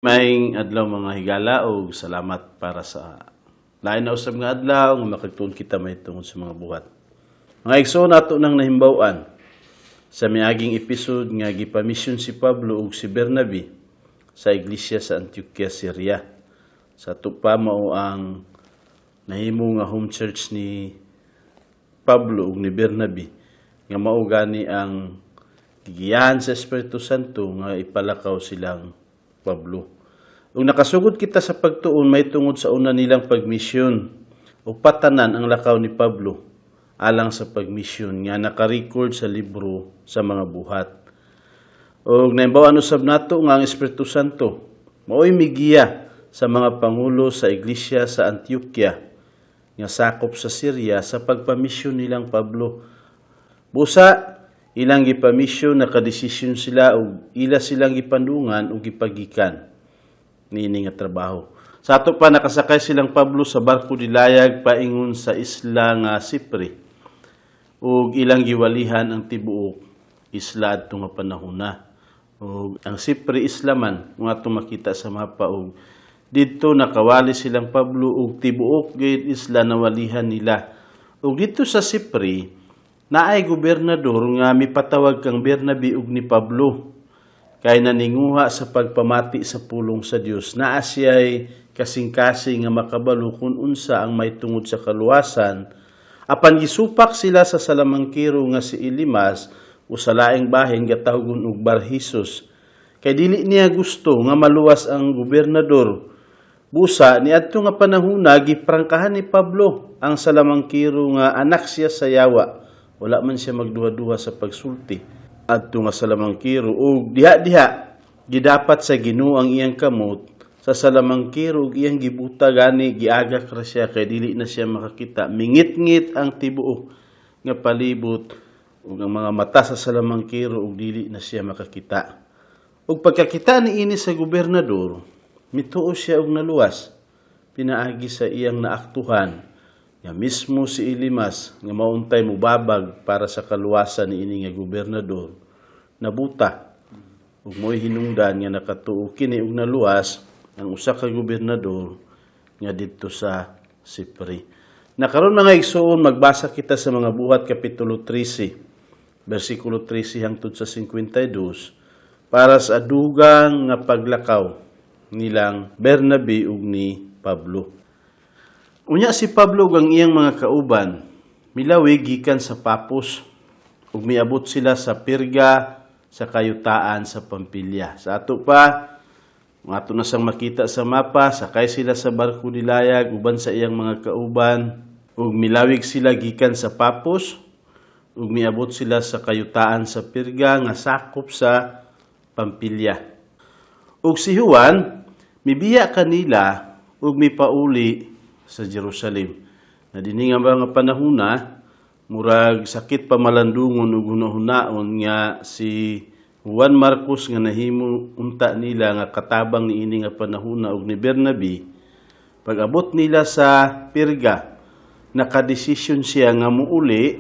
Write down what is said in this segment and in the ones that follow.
Maayong adlaw, mga higala, ug salamat para sa lain na usab nga adlaw nga makagtuon kita mahitungod sa mga buhat. Mga igsoon, ato nang nahimbaw-an sa miaging episode nga gipamisyon si Pablo ug si Bernabe sa iglesia sa Antioquia, Syria. Sa ato pa, mao ang nahimo nga home church ni Pablo ug ni Bernabe nga mao gani ang gigiyahan sa Espiritu Santo nga ipalakaw silang Pablo. Ug nakasugod kita sa pagtuon mahitungod sa una nilang pagmisyon ug patanan ang lakaw ni Pablo alang sa pagmisyon nga naka-record sa libro sa mga buhat. Ug nahibaw-an usab nato nga ang Espiritu Santo mao'y migiya sa mga pangulo sa iglesia sa Antioquia nga sakop sa Syria sa pagpamisyon nilang Pablo. Busa ilang gipamisyon, nakadesisyon sila ug ila silang gipandungan ug gipagikan niini nga trabaho. Sa ato pa, nakasakay silang Pablo sa barko dilayag paingon sa isla nga Sipre ug ilang giwalihan ang tibuok isla adto nga panahona. Ug ang Sipre isla man kung atong makita sa mapa, ug didto nakawali silang Pablo ug tibuok gayud isla nawalihan nila. Ug didto sa Sipre naay gobernador nga mipatawag kang Bernabe ug ni Pablo kay naninguha sa pagpamati sa pulong sa Dios. Naa siya'y kasing-kasing nga makabalo kung unsa ang may tungod sa kaluwasan. Apan gisupak sila sa salamangkiro nga si Elimas o sa laing bahin gatawgon og Barhisos kay dili niya gusto nga maluwas ang gobernador. Busa niadto nga panahona, giprangkahan ni Pablo ang salamangkiro nga anak siya sa yawa. Wala man siya magduha-duha sa pagsulti adto nga salamangkiro, ug diha-diha gidapat sa Ginoo ang iyang kamot sa salamangkiro ug iyang gibuta, gani giagak ra siya kay dili na siya makakita. Mingit-ngit ang tibuok nga palibot ug ang mga mata sa salamangkiro ug dili na siya makakita. Ug pagkakita niini sa gobernador, mituo siya og naluwas pinaagi sa iyang naaktuhan nga mismo si Elimas nga mauntay mubabag para sa kaluwasan niini nga gobernador nabuta, ug mo'y hinungdan nga nakatuo kini ug naluwas ang usa ka gobernador nga didto sa Sipre. Nakaron, mga igsoon, magbasa kita sa mga Buhat kapitulo 13 bersikulo 13 hangtod sa 52 para sa dugang nga paglakaw nilang Bernabe ug ni Pablo. Unya si Pablo ug ang iyang mga kauban milawig gikan sa Papos ug miabot sila sa Pirga sa kayutaan sa Pampilya. Sa ato pa, kung ato na sang makita sa mapa, sakay sila sa barko dilayag uban sa iyang mga kauban ug milawig sila gikan sa Papos ug miabot sila sa kayutaan sa Pirga nga sakop sa Pampilya. Ug si Juan mibiya kanila ug mipauli sa Jerusalem. Na dinhi nga mga panahona, murag sakit pamalandungon ug hunahunaon nga si Juan Marcos nga nahimo unta nila nga katabang niini nga panahona ug ni Bernabe, pag-abot nila sa Pirga, nakadesisyon siya nga muuli,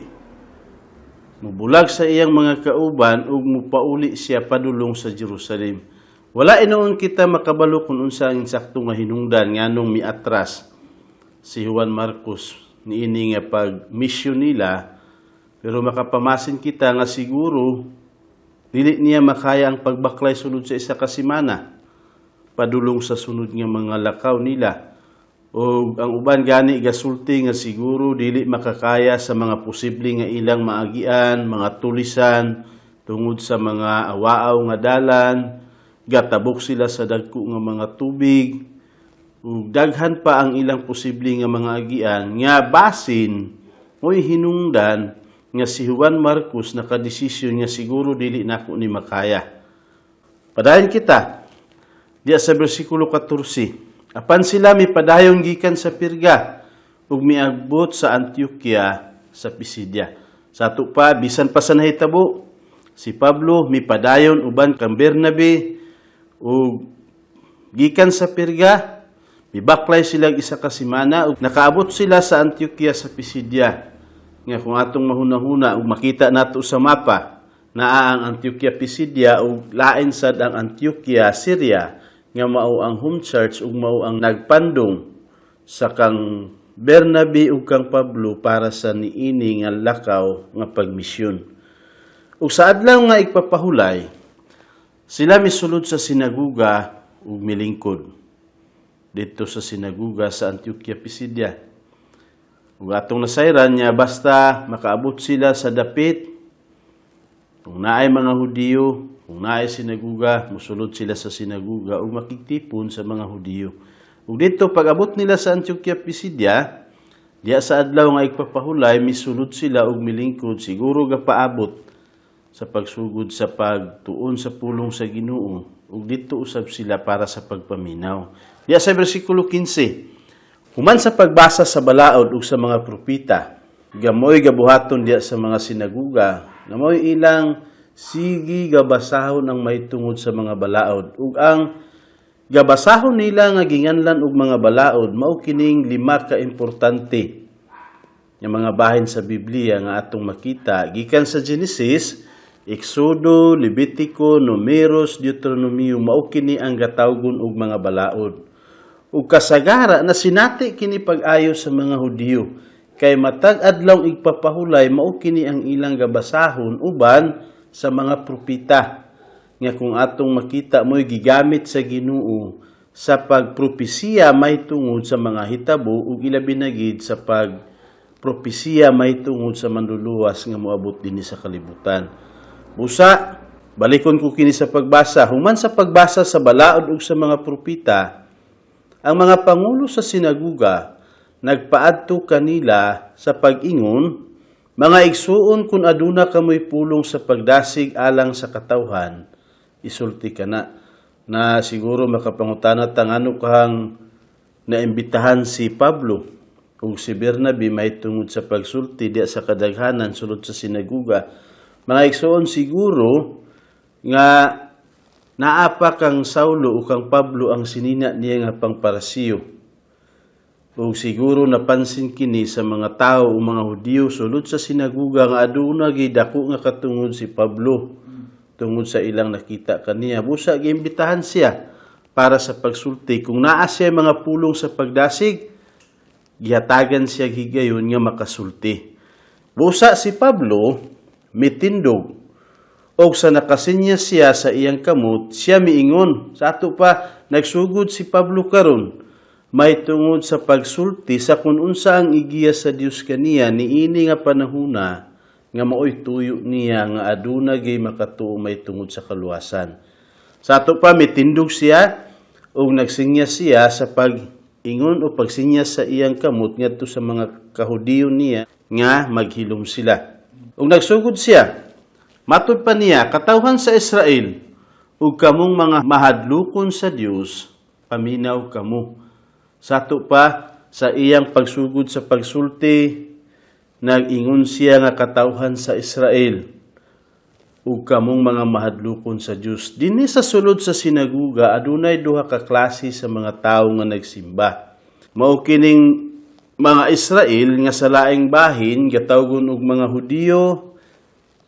mubulag sa iyang mga kauban ug mupauli siya padulong sa Jerusalem. Wala hinuon kita makabalo kung unsa ang insakto nga hinungdan nganong miatras si Juan Marcos niini nga pag mission nila, pero makapamasin kita nga siguro dili niya makaya ang pagbaklay sulod sa isa ka semana padulong sa sunod nga mga lakaw nila. O ang uban gani gasulti nga siguro dili makakaya sa mga posible nga ilang maagian, mga tulisan tungod sa mga awaaw nga dalan, gatabok sila sa dagko nga mga tubig ug daghan pa ang ilang posible nga mga agian nga basin mo'y hinungdan nga si Juan Marcos nakadesisyon nga siguro dili nako ni makaya. Padayon kita diya sa bersikulo 14. Apan sila mipadayon gikan sa Pirga ug miabot sa Antioquia sa Pisidia. Sa ato pa, bisan pa sa nahitabo, si Pablo mipadayon uban kang Bernabe ug gikan sa Pirga mibaklay sila isa ka semana ug nakaabot sila sa Antioquia sa Pisidia. Nga kung atong mahuna-huna ug makita nato sa mapa, naa ang Antioquia Pisidia ug lain sad ang Antioquia Syria. nga mao ang home church ug mao ang nagpandong sa kang Bernabe ug kang Pablo para sa niini nga lakaw nga pagmisyon. Ug sa adlaw nga igpapahulay, sila misulod sa sinaguga ug milingkod didto sa sinaguga sa Antioquia, Pisidia. Ug atong nasayran niya, basta makaabot sila sa dapit, kung naay mga Hudiyo, kung naay sinaguga, musulod sila sa sinaguga ug makigtipon sa mga Hudiyo. Ug didto pag-abot nila sa Antioquia, Pisidia, diya sa adlaw nga igpapahulay, misulod sila ug milingkod, siguro gapaabot sa pagsugod sa pagtuon sa pulong sa Ginoo, ug didto usab sila para sa pagpaminaw. Diya sa bersikulo 15, human sa pagbasa sa balaod ug sa mga propeta, gamoy gabuhaton diya sa mga sinaguga, nga mao'y ilang sige gabasahon ang mahitungod sa mga balaod. Ug ang gabasahon nila nga ginganlan og mga balaod mao kining lima ka importante nga mga bahin sa Biblia nga atong makita gikan sa Genesis, Exodo, Levitico, Numeros, Deuteronomio. Mao kini ang gatawgon og mga balaod. Ug kasagara na sinati kini pag-ayo sa mga Hudiyo kay matag adlaw igpapahulay mao kini ang ilang gabasahon uban sa mga propeta nga kung atong makita mo'y gigamit sa Ginoo sa pagpropesiya mahitungod sa mga hitabo ug ilabi na gid sa pagpropesiya mahitungod sa Manluluwas nga moabot dinhi sa kalibutan. Busa, balikon ko kini sa pagbasa. Human sa pagbasa sa balaod ug sa mga propeta, ang mga pangulo sa sinaguga nagpaadto kanila sa pag-ingon, "Mga igsuon, kung aduna kamoy pulong sa pagdasig alang sa katawhan, isulti kana." Na siguro makapangutana ta ngano kahang naimbitahan si Pablo ug si Bernabe mahitungod sa pagsulti diya sa kadaghanan sulod sa sinaguga. Mga igsuon, siguro nga naa pa kang Saulo o kang Pablo ang sinina niya nga pangparasiyo. Ug siguro napansin kini sa mga tao o mga Hudiyo sulod sa sinaguga nga aduna gyud dako nga katungod si Pablo tungod sa ilang nakita kaniya. Busa giimbitahan siya para sa pagsulti. Kung naa siya mga pulong sa pagdasig, gihatagan siya higayon nga makasulti. Busa si Pablo mitindog og sa nakasinya siya sa iyang kamot, siya miingon. Sa ato pa, nagsugod si Pablo karon mahitungod sa pagsulti sa kung unsa ang igiya sa Dios kaniya niini nga panahuna nga maoy tuyo niya nga aduna gyud makatuo mahitungod sa kaluwasan. Sa ato pa, mitindog siya ug nagsinya siya sa pag-ingon o pagsinya sa iyang kamot ngadto sa mga kahudiyo niya nga maghilom sila. Ug nagsugod siya. Matud pa niya, "Katawhan sa Israel, ug kamong mga mahadlukon sa Dios, paminaw kamo." Sa ato pa, sa iyang pagsugod sa pagsulti, nag-ingon siya nga katawhan sa Israel, ug kamong mga mahadlukon sa Dios. Dinhi sa sulod sa sinaguga, adunay duha ka klase sa mga tawo nga nagsimba. Mao kining mga Israel nga sa laing bahin gatawgon og mga Hudiyo,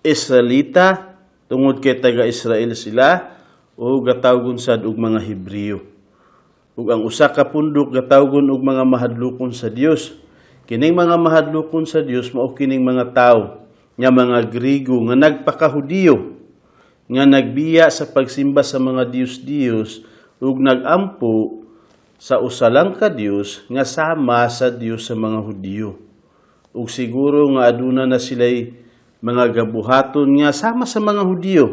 Israelita, tungod kay taga Israel sila, o gatawgon sad og mga Hebreo. Ug ang usa ka pundok gatawgon og mga mahadlokon sa Dios. Kining mga mahadlokon sa Dios mao kining mga tawo nga mga Griego nga nagpakahudiyo, nga nagbiya sa pagsimba sa mga Diyos-Diyos ug nagampo sa usa lang ka Dios nga sama sa Dios sa mga Hudiyo. Ug siguro nga aduna na sila'y mga gabuhaton nga sama sa mga Hudiyo.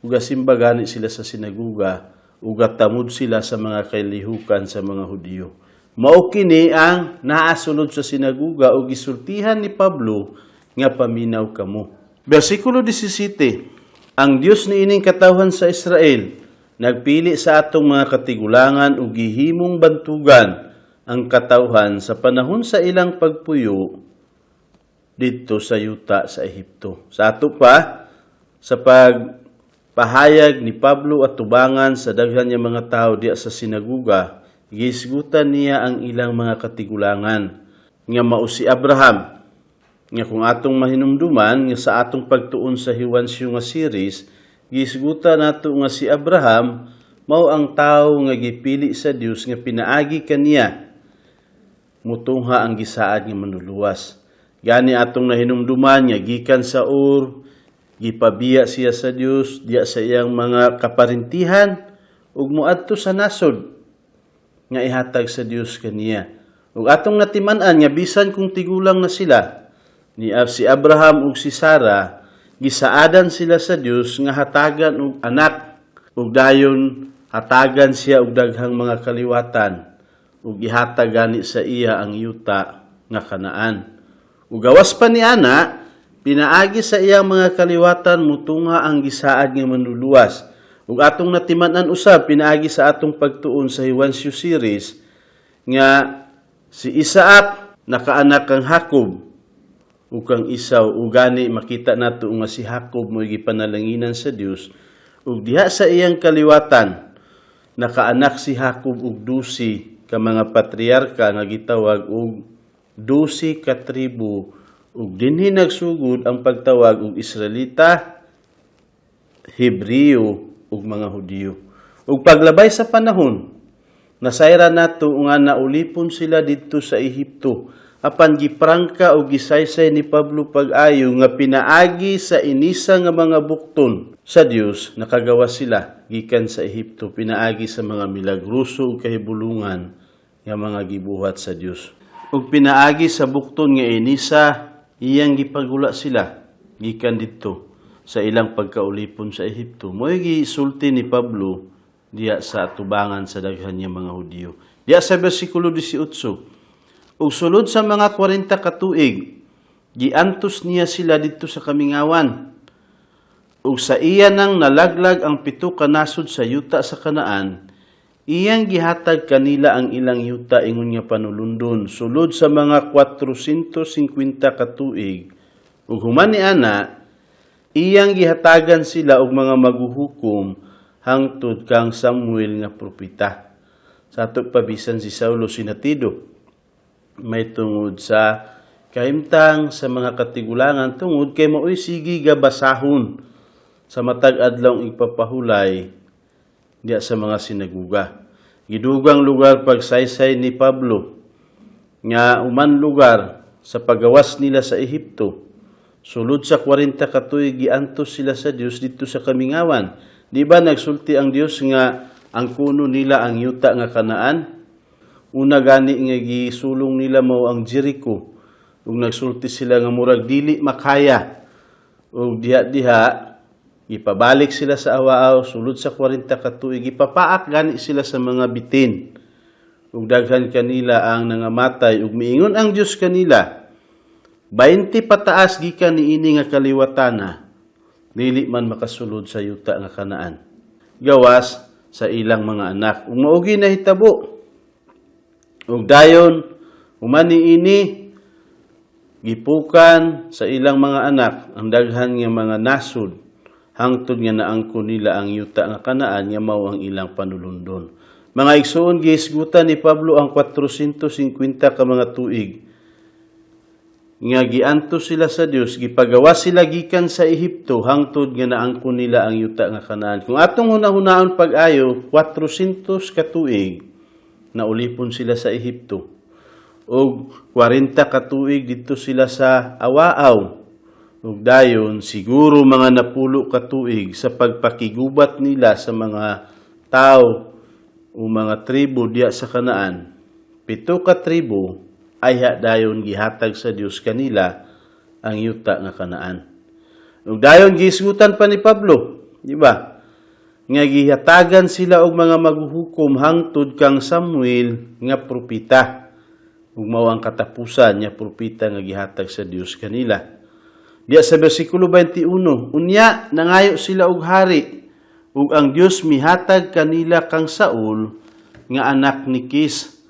Ug gasimba gani sila sa sinaguga ug gatamod sila sa mga kailihukan sa mga Hudiyo. Mao kini ang naa sulod sa sinaguga ug gisultihan ni Pablo nga paminaw kamo. Bersikulo 17. Ang Dios niining katawhan sa Israel nagpili sa atong mga katigulangan ug gihimong bantugan ang katawhan sa panahon sa ilang pagpuyo didto sa yuta sa Ehipto. Sa ato pa, sa pagpahayag ni Pablo at tubangan sa daghan niya mga tao diya sa sinaguga, gisgutan niya ang ilang mga katigulangan nga mao si Abraham, nga kung atong mahinumduman nga sa atong pagtuon sa Hiwansyo nga series, gisgutan nato nga si Abraham Mao ang tawo nga gipili sa Dios nga pinaagi kaniya mutungha ang gisaad nga Manluluwas. Gani atong nahinumduman nga gikan sa Ur, gipabiya siya sa Dios diya sa iyang mga kaparintihan ug moadto sa nasod nga ihatag sa Dios kaniya. Ug atong natiman-an nga bisan kung tigulang na sila ni si Abraham ug si Sara, gisaadan sila sa Dios nga hatagan og anak ug dayon hatagan siya og daghang mga kaliwatan ug gihatag gani sa iya ang yuta nga Kanaan. Ug gawas pa ni ana, pinaagi sa iyang mga kaliwatan mutunga ang gisaad nga Manluluwas. Ug atong natiman-an usab pinaagi sa atong pagtuon sa Juancio series nga si Isaac nakaanak kang Jacob ug kang Esau, ug gani makita nato nga si Jacob mo'y gipanalanginan sa Dios, ug diha sa iyang kaliwatan nakaanak si Jacob og 12 ka mga patriarka nga gitawag og 12 ka tribo, ug dinhi nagsugod ang pagtawag og Israelita, Hebreo ug mga Hudiyo. Ug paglabay sa panahon, nasayran nato nga naulipon sila didto sa Ehipto. Apan giprangka o gisaysay ni Pablo pag-ayo nga pinaagi sa inisa nga mga bukton sa Dios, nakagawas sila gikan sa Ehipto pinaagi sa mga milagroso ug kahibulungan nga mga gibuhat sa Dios. Ug pinaagi sa bukton nga inisa, iyang gipagula sila gikan didto sa ilang pagkaulipon sa Ehipto. Mo'y gisulti ni Pablo diya sa atubangan sa daghan niya mga Hudiyo. Diya sa bersikulo 18, ug sulod sa mga 40 ka tuig, giantos niya sila didto sa kamingawan. Ug sa iya nang nalaglag ang pito ka nasod sa yuta sa Kanaan, iyang gihatag kanila ang ilang yuta ingon nga panulundon sulod sa mga 450 ka tuig. Ug human ni ana, iyang gihatagan sila og mga maguhukom hangtod kang Samuel nga propeta. Sa ato pabisan si Saulo sinatido may tungod sa kahimtang sa mga katigulangan, tungod kay maoy sige gabasahon sa matag adlaw igpapahulay diya sa mga sinaguga. Gidugang lugar pagsaysay ni Pablo nga uman lugar sa pagawas nila sa Ehipto. Sulod sa 40 ka tuig, giantos sila sa Dios didto sa kamingawan. Di ba nagsulti ang Dios nga ang kuno nila ang yuta nga Kanaan? Una gani nga gisulong nila mao ang Jericho. Ug nagsulti sila nga murag dili makaya. Ug diha-diha gipabalik sila sa awaaw sulod sa 40 ka tuig, gipapaak gani sila sa mga bitin. Ug daghan kanila ang nangamatay, ug miingon ang Dios kanila, 20 pataas gikan niini nga kaliwatana dili man makasulod sa yuta nga Kanaan, gawas sa ilang mga anak. Ug mao gyud nahitabo. Ug dayon human niini, gipukan sa ilang mga anak ang daghan nga mga nasod hangtod nga naangkon nila ang yuta nga Kanaan nga mao ang ilang panulundon. Mga igsoon, gihisgutan ni Pablo ang 450 ka mga tuig nga giantos sila sa Dios, gipagawas sila gikan sa Ehipto hangtod nga naangkon nila ang yuta nga Kanaan. Kung atong hunahunaon pag-ayo, 400 ka tuig naulipon sila sa Ehipto. Og 40 ka tuig didto sila sa Awaaw. Ug dayon siguro mga napulo ka tuig sa pagpakigubat nila sa mga tao o mga tribo diya sa Kanaan. Pito ka tribo ay dayon gihatag sa Dios kanila ang yuta nga Kanaan. Ug dayon gihisgutan pa ni Pablo, di ba? Nga gihatagan sila og mga maghuhukom hangtod kang Samuel nga propeta. Ug mao ang katapusan nga propeta nga gihatag sa Dios kanila. Diya sa bersikulo 21, unya nangayo sila og hari, ug ang Dios mihatag kanila kang Saul nga anak ni Kis,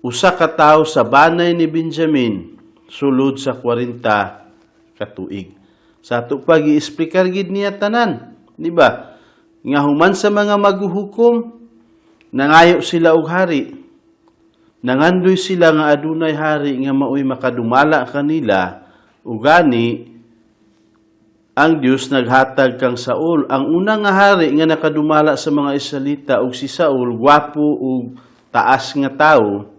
usa ka tawo sa banay ni Benjamin, sulod sa 40 ka tuig. Sa ato pa giesplikar gid niya tanan, di ba? Nga human sa mga maghuhukom, nangayo sila og hari. Nangandoy sila nga adunay hari nga maoy makadumala kanila, ugani ang Ang Dios naghatag kang Saul, ang una nga hari nga nakadumala sa mga Israelita. Ug si Saul gwapo ug taas nga tawo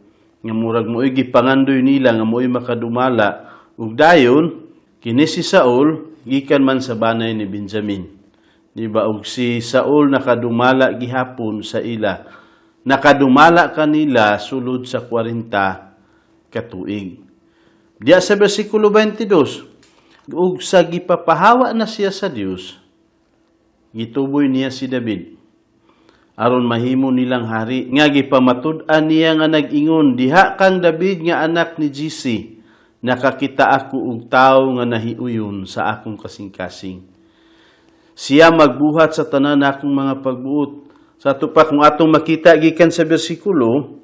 nga murag mo'y gipangandoy nila nga mo'y makadumala. Ug dayon kini si Saul gikan man sa banay ni Benjamin. Di ba? Ug si Saul nakadumala gihapon sa ila. Nakadumala kanila sulod sa 40 ka tuig. Diya sa bersikulo 22, ug sa gipapahawa na siya sa Dios, gituboy niya si David aron mahimo nilang hari nga gipamatud-an niya nga nag-ingon, "Diha kang David nga anak ni Jesse nakakita ako og tawo nga nahiuyon sa akong kasing-kasing. Siya magbuhat sa tanan akong mga pagbuot." Sa ato pa, kung atong makita gikan sa bersikulo,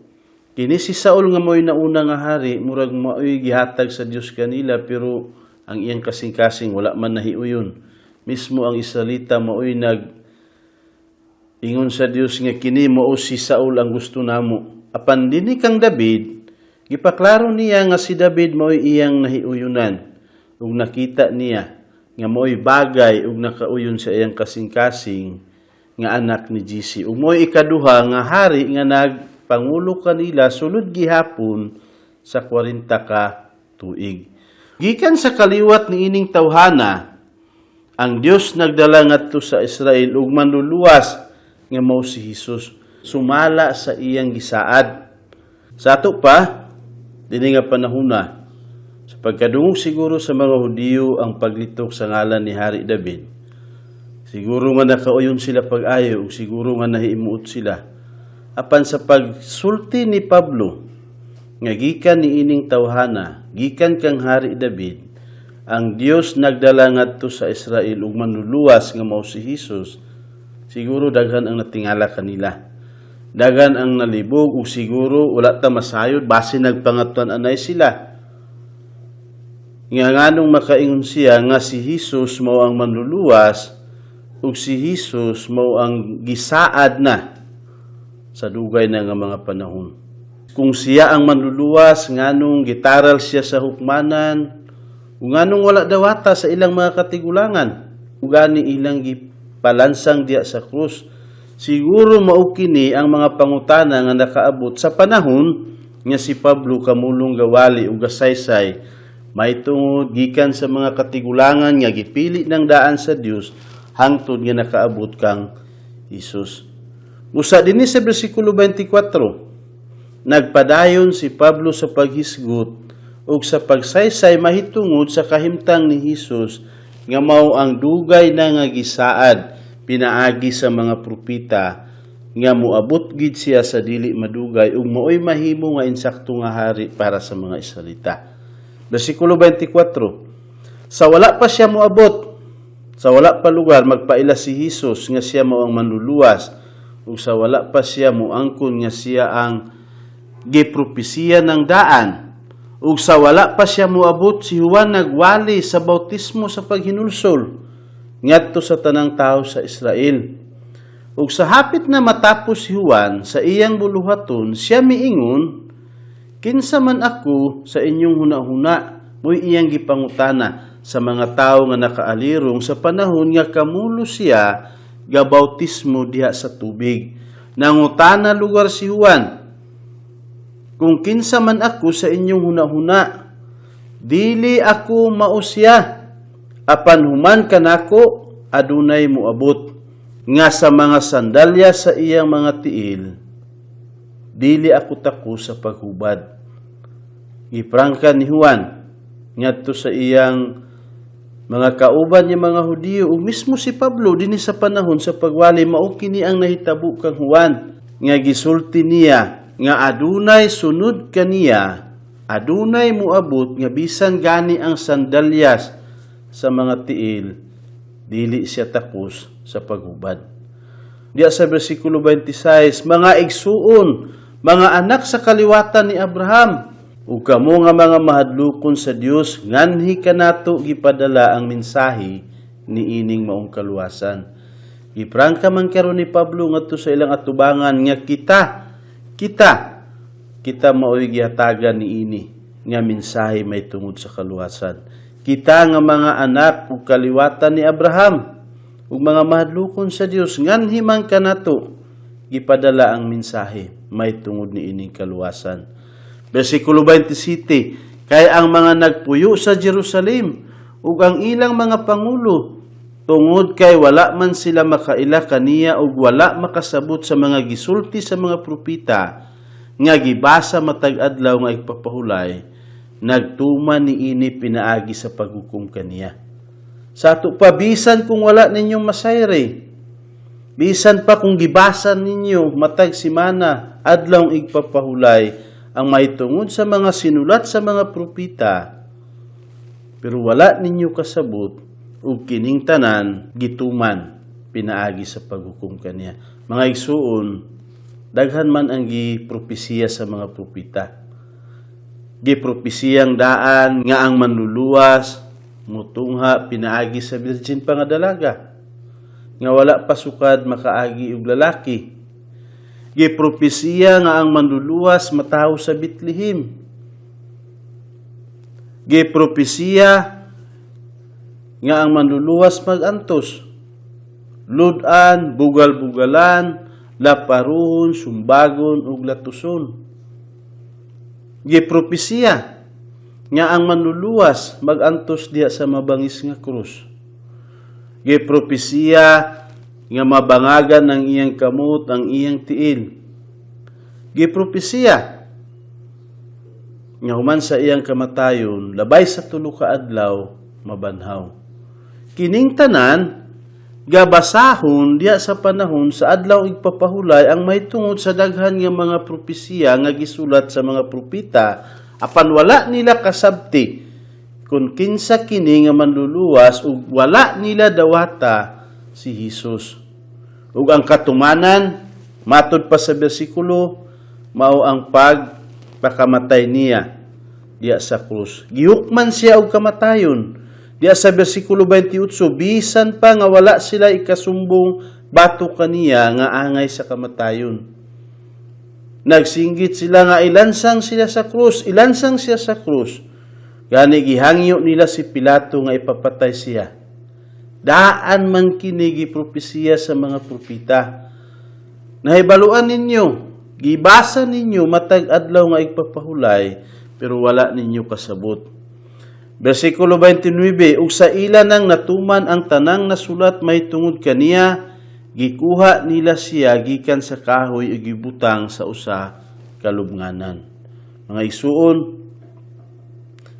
kini si Saul nga mo'y nauna nga hari, murag mao'y gihatag sa Dios kanila, pero ang iyang kasing-kasing wala man nahiuyon. Mismo ang Israelita mao'y nag ingon sa Dios nga kini mao si Saul ang gusto namo. Apan dinhi kang David, gipaklaro niya nga si David mao'y iyang nahiuyunan ug nakita niya nga mao'y bagay ug nakauyon sa iyang kasing-kasing nga anak ni Jesse. Ug mao'y ikaduha nga hari nga nagpangulo kanila sulod gihapon sa 40 ka tuig. Gikan sa kaliwat ni ining tawhana, ang Dios nagdala ngadto sa Israel ug manluluwas nga mao si Hesus sumala sa iyang gisaad. Sa ato pa, dinhi nga panahona, sa pagkadungog siguro sa mga Hudiyo ang paglitok sa ngalan ni Hari David, siguro nga nakauyon sila pag-ayo ug siguro nga nahiimuot sila. Apan sa pagsulti ni Pablo nga gikan ni ining tawhana, gikan kang Hari David, ang Dios nagdala ngadto sa Israel ug manluluwas nga mao si Hesus, siguro daghan ang natingala kanila. Daghan ang nalibog ug siguro wala ta masayod, base nagpangatuan anay sila. Nga nganong makaingon siya nga si Hesus mao ang manluluwas ug si Hesus mao ang gisaad na sa dugay na nga mga panahon? Kung siya ang manluluwas, nganong gitaral siya sa hukmanan? Ug nganong wala dawata sa ilang mga katigulangan? Ug gani ilang gipalansang diya sa krus? Siguro mao kini ang mga pangutana nga nakaabot sa panahon nga si Pablo kamulong gawali ug gasaysay mahitungod gikan sa mga katigulangan nga gipili ng daan sa Dios hangtod nga nakaabot kang Hesus. Usa dinhi sa bersikulo 24, nagpadayon si Pablo sa paghisgot ug sa pagsaysay mahitungod sa kahimtang ni Hesus nga mao ang dugay na nga gisaad pinaagi sa mga propeta nga moabot gid siya sa dili madugay ug maoy mahimo nga insakto nga hari para sa mga Israelita. Bersikulo 24. Sa wala pa siya moabot, sa wala pa lugar magpaila si Hesus nga siya mao ang manluluwas, ug sa wala pa siya moangkon nga siya ang gipropesiya ng daan, ug sa wala pa siya moabot, si Juan nagwali sa bautismo sa paghinulsol ngadto sa tanang tao sa Israel. Ug sa hapit na matapos si Juan sa iyang buluhaton, siya miingon, "Kinsa man ako sa inyong hunahuna?" Mo'y iyang gipangutana sa mga tao nga nakaalirong sa panahon nga kamulo siya gabautismo diha sa tubig. Nangutana lugar si Juan, "Kung kinsa man ako sa inyong hunahuna? Dili ako mao siya. Apan human kanako adunay moabot nga sa mga sandalya sa iyang mga tiil dili ako takos sa paghubad." Giprangka ni Juan ngadto sa iyang mga kauban niya mga Hudiyo ug mismo si Pablo dinhi sa panahon sa pagwali, mao kini ang nahitabo kang Juan nga gisulti niya nga adunay sunod kaniya, adunay moabot nga bisan gani ang sandalyas sa mga tiil dili siya takos sa paghubad. Diya sa bersikulo 26, "Mga igsuon, mga anak sa kaliwatan ni Abraham, ug kamo nga mga mahadlokon sa Dios, nganhi kanato gipadala ang mensahe ni ining maong kaluwasan." Giprangka man karon ni Pablo ngadto sa ilang atubangan nga kita mao'y gihatagan ni ini nga mensahe may tungod sa kaluwasan. Kita nga mga anak ug kaliwatan ni Abraham ug mga mahadlokon sa Dios, nganhi man kanato gipadala ang mensahe may tungod ni ining kaluwasan? Versikulo 27, kay ang mga nagpuyo sa Jerusalem ug ang ilang mga pangulo, tungod kay wala man sila makaila kaniya ug wala makasabot sa mga gisulti sa mga propeta nga gibasa matag adlaw nga igpapahulay, nagtuman niini pinaagi sa paghukom kaniya. Sa ato pa, bisan kung wala ninyong masayre, bisan pa kung gibasa ninyo matag simana, adlaw igpapahulay, ang mahitungod sa mga sinulat sa mga propeta, pero wala ninyo kasabot ug kining tanan gituman pinaagi sa paghukom kaniya. Mga igsuon, daghan man ang gipropesiya sa mga propeta. Gipropesiyang daan nga ang manluluwas mutungha pinaagi sa birhen pa nga dalaga nga wala pa sukad makaagi og lalaki. Gipropesiya nga ang manluluwas matawo sa Bethlehem. Gipropesiya nga ang manluluwas magantos, lud-an, bugal-bugalan, laparuhon, sumbagon ug latuson. Gipropesiya nga ang manluluwas magantos diha sa mabangis nga krus. Gipropesiya nga mabangagan ang iyang kamot, ang iyang tiil. Gipropesiya nga human sa iyang kamatayon, labay sa 3 ka adlaw, mabanhaw. Kining tanan gabasahon diya sa panahon sa adlaw igpapahulay ang mahitungod sa daghan nga mga propesiya nga gisulat sa mga propeta, apan wala nila kasabti kung kinsa kini nga manluluwas ug wala nila dawata si Hesus. Ug ang katumanan, matud pa sa bersikulo, mao ang pagpakamatay niya diya sa krus. Gihukman siya og kamatayon. Diya sa bersikulo 28, bisan pa nga wala sila ikasumbong batok kaniya nga angay sa kamatayon. Nagsinggit sila nga ilansang sila sa krus, ilansang siya sa krus. Gani gihangyo nila si Pilato nga ipapatay siya. Daan man kini gipropesiya sa mga propeta. Nahibaluan ninyo, gibasa ninyo matag adlaw nga igpapahulay, pero wala ninyo kasabot. Versikulo 29, ug sa ila nang natuman ang tanang nasulat mahitungod kaniya, gikuha nila siya gikan sa kahoy ug gibutang sa usa ka lubnganan. Mga igsuon,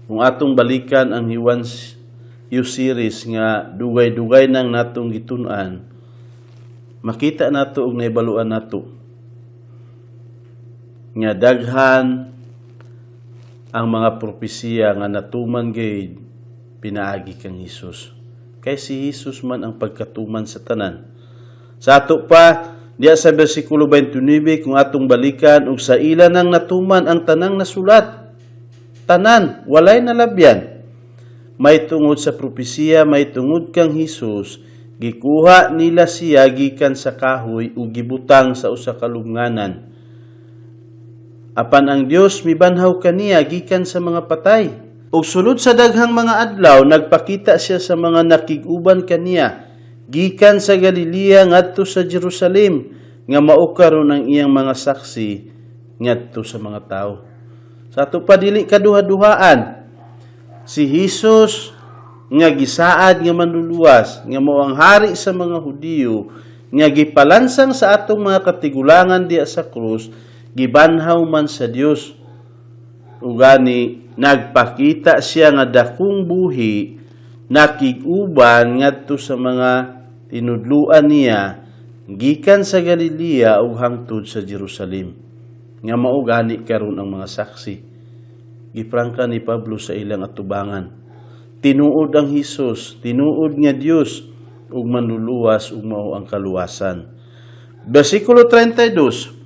kung atong balikan ang He Wants You series nga dugay-dugay nang natong gitun-an, makita nato ug nahibaluan nato nga daghan ang mga propesiya nga natuman gayud pinaagi kang Hesus. Kay si Hesus man ang pagkatuman sa tanan. Sa ato pa, diya sa versikulo 29, kung atong balikan, ug sa ila nang natuman ang tanang nasulat. Tanan, walay nalabyan. May tungod sa propesiya, may tungod kang Hesus, gikuha nila siya gikan sa kahoy ug gibutang sa usa ka lubnganan. Apan ang Dios mibanhaw kaniya gikan sa mga patay. Ug sulod sa daghang mga adlaw, nagpakita siya sa mga nakig-uban kaniya gikan sa Galilea ngadto sa Jerusalem, nga mao karon ang iyang mga saksi ngadto sa mga tawo. Sa ato pa, dili kaduha-duhaan si Hesus nga gisaad nga manluluwas, nga mao ang hari sa mga Hudiyo, nga gipalansang sa atong mga katigulangan diya sa krus, gibanhaw man sa Dios. Ugani nagpakita siya nga dakong buhi, nakig-uban ngadto sa mga tinudluan niya gikan sa Galilea ug hangtod sa Jerusalem, nga mao gani karon ang mga saksi. Giprangka ni Pablo sa ilang atubangan, tinuod ang Hesus, tinuod nga Dios ug manluluwas ug mao ang kaluwasan. Versikulo 32,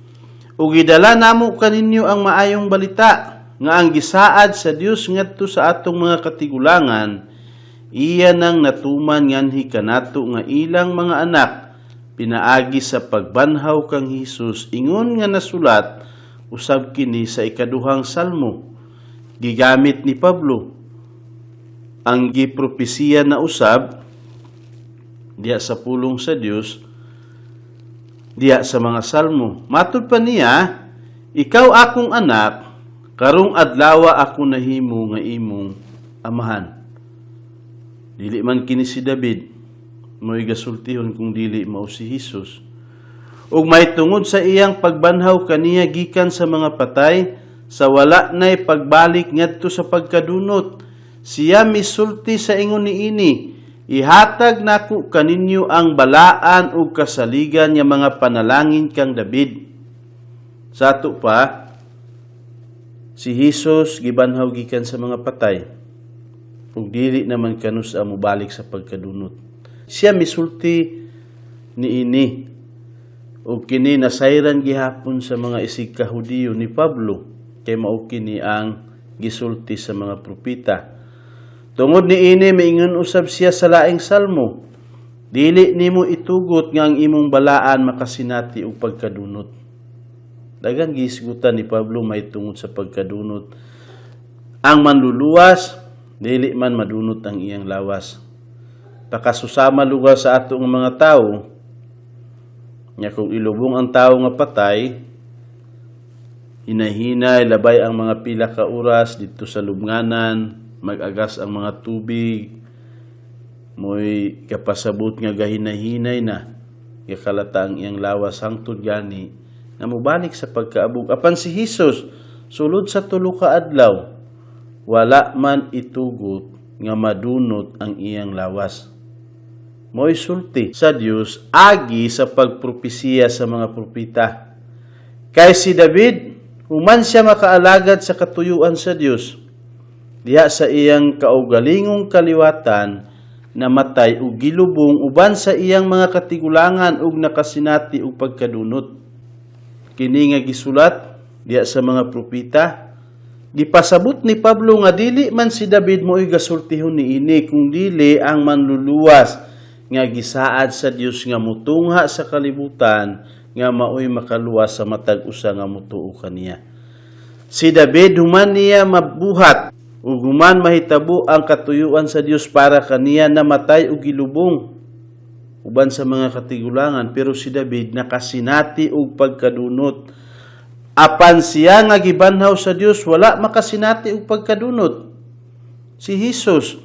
ug gidala namo kaninyo ang maayong balita nga ang gisaad sa Dios ngadto sa atong mga katigulangan, iya nang natuman nganhi kanato nga ilang mga anak pinaagi sa pagbanhaw kang Hesus, ingon nga nasulat usab kini sa ikaduhang salmo. Gigamit ni Pablo. Ang gipropesiya na usab diya sa pulong sa Dios diya sa mga salmo. Matud pa niya, "Ikaw akong anak, karong adlawa ako nahimo nga imong amahan." Dili man kini si David mo'y gasultihon kung dili mao si Jesus. Ug mahitungod sa iyang pagbanhaw kaniya gikan sa mga patay, sa wala na'y pagbalik ngadto sa pagkadunot, siya misulti sa ingon niini, "Ihatag nako kaninyo ang balaan ug kasaligan nga mga panalangin kang David." Sa ato pa, si Jesus gibanhaw gikan sa mga patay ug dili naman kanusa mobalik sa pagkadunot. Siya misulti niini ug kini nasayran gihapon sa mga isig ka Hudiyo ni Pablo kay mao kini ang gisulti sa mga propeta. Tungod niini, miingon usab siya sa laing salmo, "Dili nimo itugot nga ang imong balaan makasinati og pagkadunot." Dagan gihisgutan ni Pablo mahitungod sa pagkadunot. Ang manluluwas, dili man madunot ang iyang lawas. Pakasusama lugar sa ato nga mga tao, nga kung ilubong ang tao nga patay, hinahinay, labay ang mga pila ka oras dito sa lubnganan, mag-agas ang mga tubig, mo'y kapasabot nga gahinahinay na, gakalata ang iyang lawas hangtod gani, na mobalik sa pagkaabog. Apan si Jesus, sulod sa 3 ka adlaw, wala man itugot nga madunot ang iyang lawas. Mo'y sulti sa Dios agi sa pagpropesiya sa mga propeta. Kay si David, human siya makaalagad sa katuyuan sa Dios, diha sa iyang kaugalingong kaliwatan, namatay ug gilubong uban sa iyang mga katigulangan ug nakasinati og pagkadunot. Kini nga gisulat diha sa mga propeta, gipasabot ni Pablo nga dili man si David mo'y gasultihon niini kung dili ang manluluwas nga gisaad sa Dios nga mutungha sa kalibutan nga maoy makaluwas sa matag usa nga motuo kaniya. Si David, human niya mabuhat ug human mahitabo ang katuyuan sa Dios para kaniya, namatay ug gilubong uban sa mga katigulangan, pero si David nakasinati og pagkadunot. Apan siya nga gibanhaw sa Dios, wala makasinati og pagkadunot, si Jesus.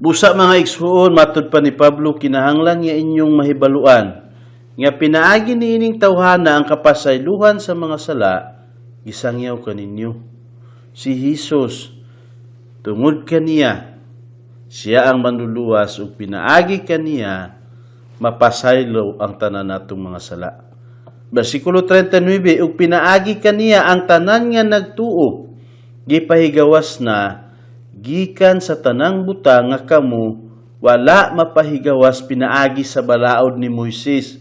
Busa, mga igsuon, matud pa ni Pablo, kinahanglan nga inyong mahibaluan nga pinaagi niining tawhana ang kapasaylohan sa mga sala gisangyaw kaninyo. Si Jesus, tungod kaniya, siya ang manluluwas ug pinaagi kaniya mapasaylo ang tanan natong mga sala. Versikulo 39, ug pinaagi kaniya ang tanan nga nagtuo gipahigawas na gikan sa tanang butang nga kamo wala mapahigawas pinaagi sa balaod ni Moises.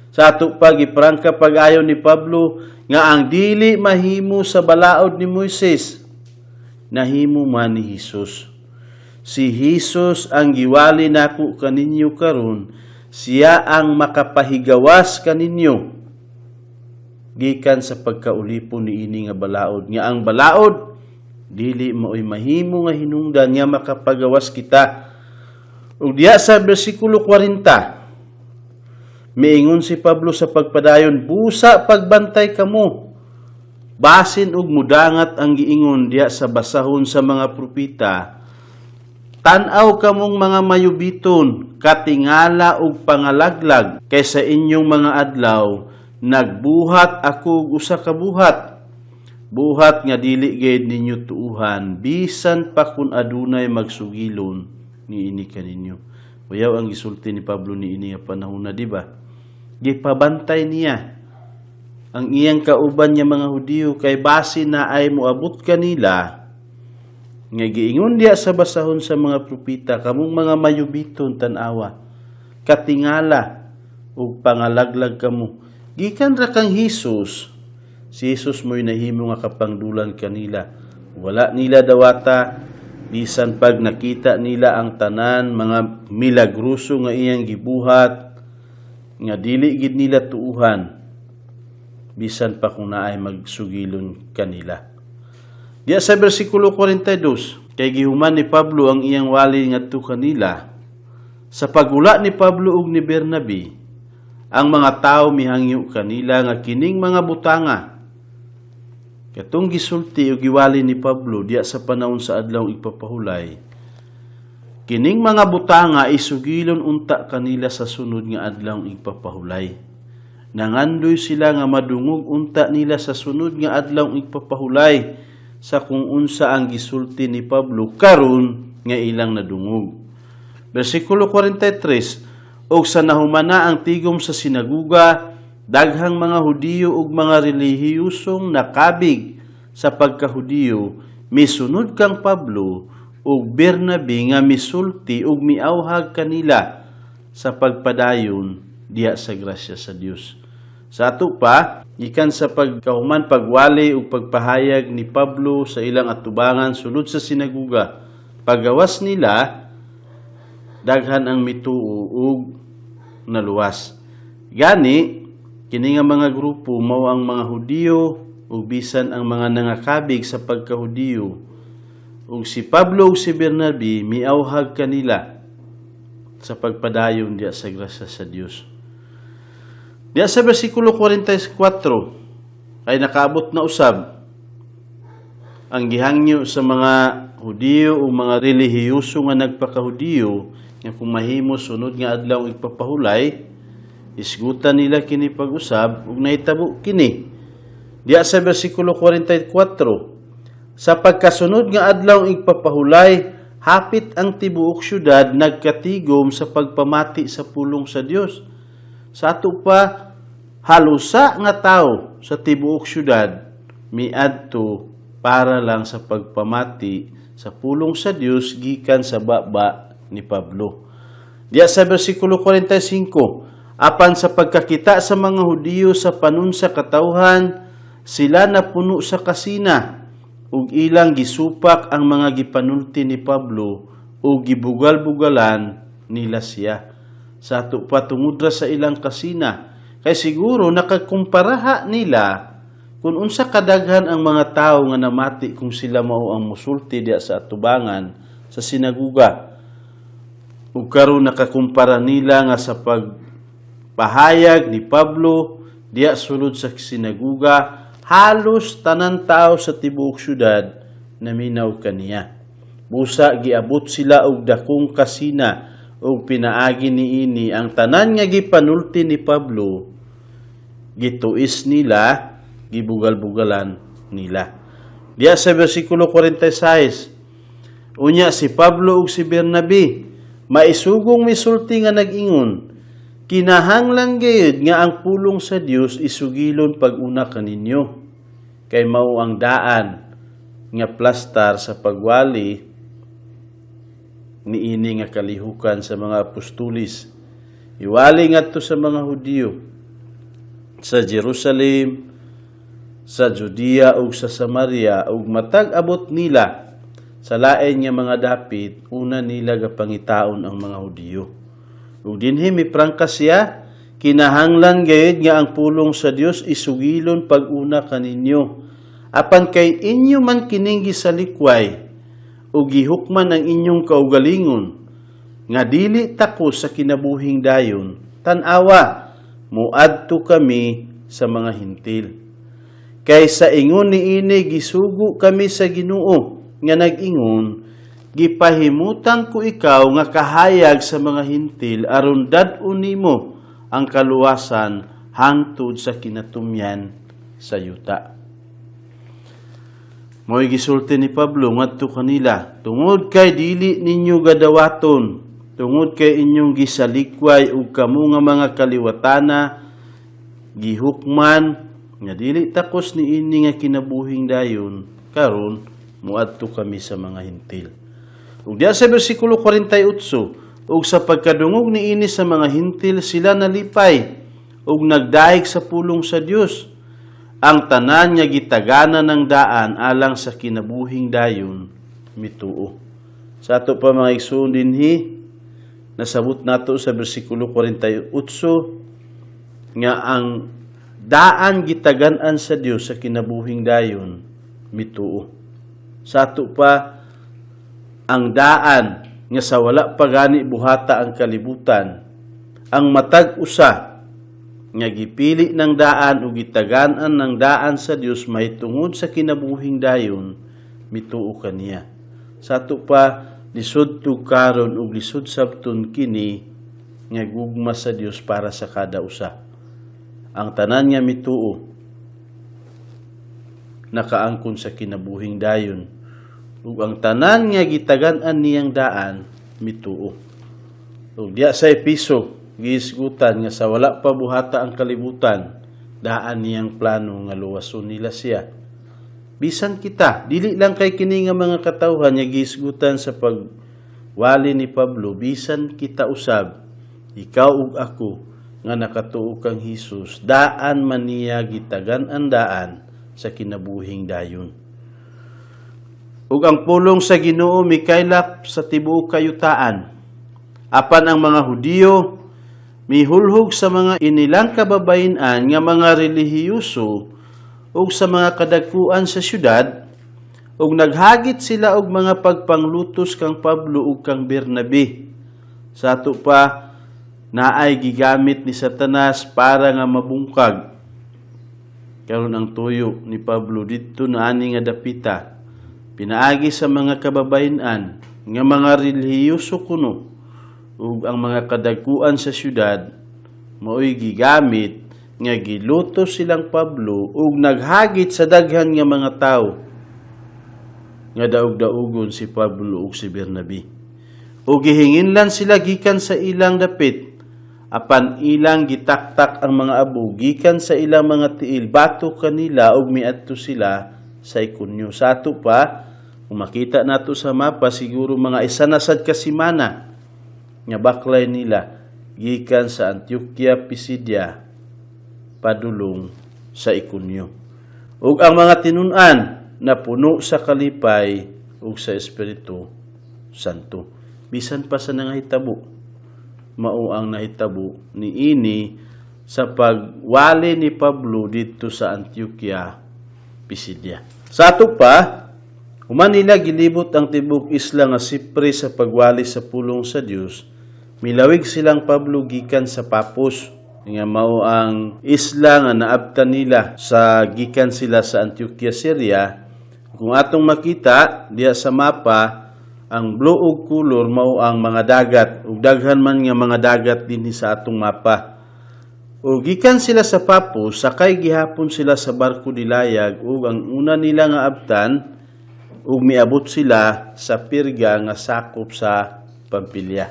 Sa ato pa, giprangka pag-ayo ni Pablo nga ang dili mahimo sa balaod ni Moises, nahimo man ni Hesus. Si Hesus ang giwali nako kaninyo karon, siya ang makapahigawas kaninyo gikan sa pagkaulipon niini nga balaod, nga ang balaod dili maoy mahimo nga hinungdan nga makapagawas kita. Ug diya sa bersikulo 40, miingon si Pablo sa pagpadayon, "Busa pagbantay kamo. Basin og mudangat ang giingon diya sa basahon sa mga propeta. Tan-aw kamong mga mayubiton, katingala ug pangalaglag, kay sa inyong mga adlaw nagbuhat ako og usa ka buhat. Buhat nga dili gayud ninyo tuuhan bisan pa kun adunay magsugilon niini kaninyo." Uyaw ang gisulti ni Pablo niini nga panahon na, di ba? Gipabantay niya ang iyang kauban nga mga Hudiyo kay base na ay moabot kanila nga giingon diya sa basahon sa mga propeta, "Kamong mga mayubiton, tan-awa, katingala ug pangalaglag kamo gikan ra kang Hesus." Si Hesus mo'y nahimo nga kapangdulan kanila. Wala nila dawata bisan pag nakita nila ang tanan mga milagroso nga iyang gibuhat, nga dili gid nila tuuhan bisan pa kung naay magsugilon kanila. Diya sa versikulo 42, Kay gihuman ni Pablo ang iyang wali ngadto kanila. Sa pagula ni Pablo ug ni Bernabe, ang mga tawo mihangyo kanila nga kining mga butanga katong gisulti ug giwali ni Pablo diya sa panahon sa adlaw igpapahulay, kining mga butanga isugilon unta kanila sa sunod nga adlaw igpapahulay. Nangandoy sila nga madungog unta nila sa sunod nga adlaw igpapahulay sa kung unsa ang gisulti ni Pablo karon nga ilang nadungog. Versikulo 43, "Og sa nahumana ang tigom sa sinaguga, daghang mga Hudiyo ug mga relihiyosong nakabig sa pagkahudiyo misunod kang Pablo ug Bernabe nga misulti ug miawhag kanila sa pagpadayon diha sa grasya sa Dios." Sa ato pa, gikan sa pagkahuman pagwali ug pagpahayag ni Pablo sa ilang atubangan sulod sa sinaguga, pagawas nila, daghan ang mituo ug naluwas. Gani kini nga mga grupo mao ang mga Hudiyo ug bisan ang mga nangakabig sa pagkahudiyo, ug si Pablo ug si Bernabe miawhag kanila sa pagpadayon diya sa grasya sa Dios. Diya sa versikulo 44 ay nakaabot na usab ang gihangyo sa mga Hudiyo o mga relihiyoso nga nagpakahudiyo nga kung mahimo sunod nga adlaw igpapahulay isgutan nila kini pag-usab, ug nahitabo kini. Diya sa versikulo 44, "Sa pagkasunod nga adlaw igpapahulay, hapit ang tibuok syudad nagkatigom sa pagpamati sa pulong sa Dios." Sa ato pa, halusa nga tao sa tibuok syudad miadto para lang sa pagpamati sa pulong sa Dios gikan sa baba ni Pablo. Diya sa versikulo 45, "Apan sa pagkakita sa mga Hudiyo sa panon sa katawhan, sila napuno sa kasina ug ilang gisupak ang mga gipanulti ni Pablo ug gibugal-bugalan nila siya." Sa ato pa, tungod ra sa ilang kasina, kay siguro nakakumparaha nila kung unsa kadaghan ang mga tao nga namati kung sila mao ang musulti diya sa atubangan sa sinaguga. Ug karon nakakumpara nila nga sa pagpahayag ni Pablo diya sulod sa sinaguga, halos tanan tao sa tibuok syudad naminaw kaniya. Busa giabot sila og dakong kasina ug pinaagi niini ang tanan nga gipanulti ni Pablo gituis nila, gibugal-bugalan nila. Diya sa versikulo 46, "Unya si Pablo ug si Bernabe maisugong misulti nga nag-ingon, 'Kinahanglan gayud nga ang pulong sa Dios isugilon pag-una kaninyo, kay mao ang daan nga plastar sa pagwali niini nga kalihukan sa mga apostolis. Iwali ngadto sa mga Hudiyo sa Jerusalem, sa Judea ug sa Samaria, ug matag abot nila sa lain nga mga dapit, una nila gapangitaon ang mga Hudiyo.'" Ug dinhi miprangka siya, "Kinahanglan gayud nga ang pulong sa Dios isugilon pag-una kaninyo. Apan kay inyo man kining gisalikway ug gihukman ang inyong kaugalingon nga dili takos sa kinabuhing dayon, tan-awa, muadto kami sa mga Hintil. Kay sa ingon niini gisugo kami sa Ginoo nga nag-ingon, 'Gipahimutang ko ikaw nga kahayag sa mga Hintil aron dad-on nimo ang kaluwasan hangtod sa kinatumyan sa yuta.'" Mo'y gisulti ni Pablo ngadto kanila, "Tungod kay dili ninyo gadawaton, tungod kay inyong gisalikway ug kamo nga mga kaliwatana gihukman nga dili takos niini nga kinabuhing dayon, karon muadto kami sa mga Hintil." Ug diya sa versikulo 48, "Ug sa pagkadungog niini sa mga Hintil, sila nalipay ug nagdayeg sa pulong sa Dios. Ang tanan nga gitagana ng daan alang sa kinabuhing dayon mituo." Sa ato pa, mga igsoon, dinhi nasabot nato sa versikulo 48 nga ang daan gitagan-an sa Dios sa kinabuhing dayon mituo. Sa ato pa, Ang daan nga sa wala pa gani buhata ang kalibutan, ang matag usa nga gipili ng daan o gitagan-an ng daan sa Dios mahitungod sa kinabuhing dayon, mituo kaniya. Sa ato pa, lisod tugkaron ug lisod sabton kini nga gugma sa Dios para sa kada usa. Ang tanan nga mituo nakaangkon sa kinabuhing dayon ug ang tanan nga gitagan-an niyang daan mituo. Ug diya sa Episo, gihisgutan nga sa wala pa buhata ang kalibutan, daan niyang plano nga luwason nila siya. Bisan kita, dili lang kay kini nga mga katawhan nga gihisgutan sa pagwali ni Pablo, bisan kita usab, ikaw ug ako nga nakatuo kang Hesus, daan man niya gitagan-an daan sa kinabuhing dayon. Ug ang pulong sa Ginoo mikaylap sa tibuok kayutaan. Apan ang mga Hudiyo mihulhog sa mga inilang kababayen-an nga mga relihiyoso ug sa mga kadagkuan sa syudad, ug naghagit sila og mga pagpanglutos kang Pablo ug kang Bernabe. Sa ato pa, naay gigamit ni Satanas para nga mabungkag karon ang tuyo ni Pablo didto na ani nga dapita, pinaagi sa mga kababayen-an nga mga relihiyoso kuno ug ang mga kadagkuan sa syudad, maoy gigamit nga gilutos silang Pablo ug naghagit sa daghan nga mga tawo nga daog-daugon si Pablo ug si Bernabe. Ug gihinginlan sila gikan sa ilang dapit, apan ilang gitaktak ang mga abo gikan sa ilang mga tiil batok kanila ug miadto sila sa Iconio. Sa ato pa, kung makita nato sa mapa, siguro mga isa na sad ka semana nga baklay nila gikan sa Antioquia, Pisidia, padulong sa Iconio. Ug ang mga tinun-an na puno sa kalipay ug sa Espiritu Santo. Bisan pa sa nangahitabo, mao ang nahitabo niini sa pagwali ni Pablo didto sa Antioquia, Pisidia. Sa ato pa, human nila gilibot ang tibok isla nga Sipre sa pagwali sa pulong sa Dios, milawig silang Pablo gikan sa Papos nga mao ang isla nga naabtan nila sa gikan sila sa Antioquia, Syria. Kung atong makita diya sa mapa, ang blue ug color mao ang mga dagat, ug daghan man nga mga dagat dinhi sa atong mapa. Ug gikan sila sa Papos, sakay gihapon sila sa barko dilayag, ug ang una nila nga abtan ug miabot sila sa Pirga nga sakop sa Pampilya.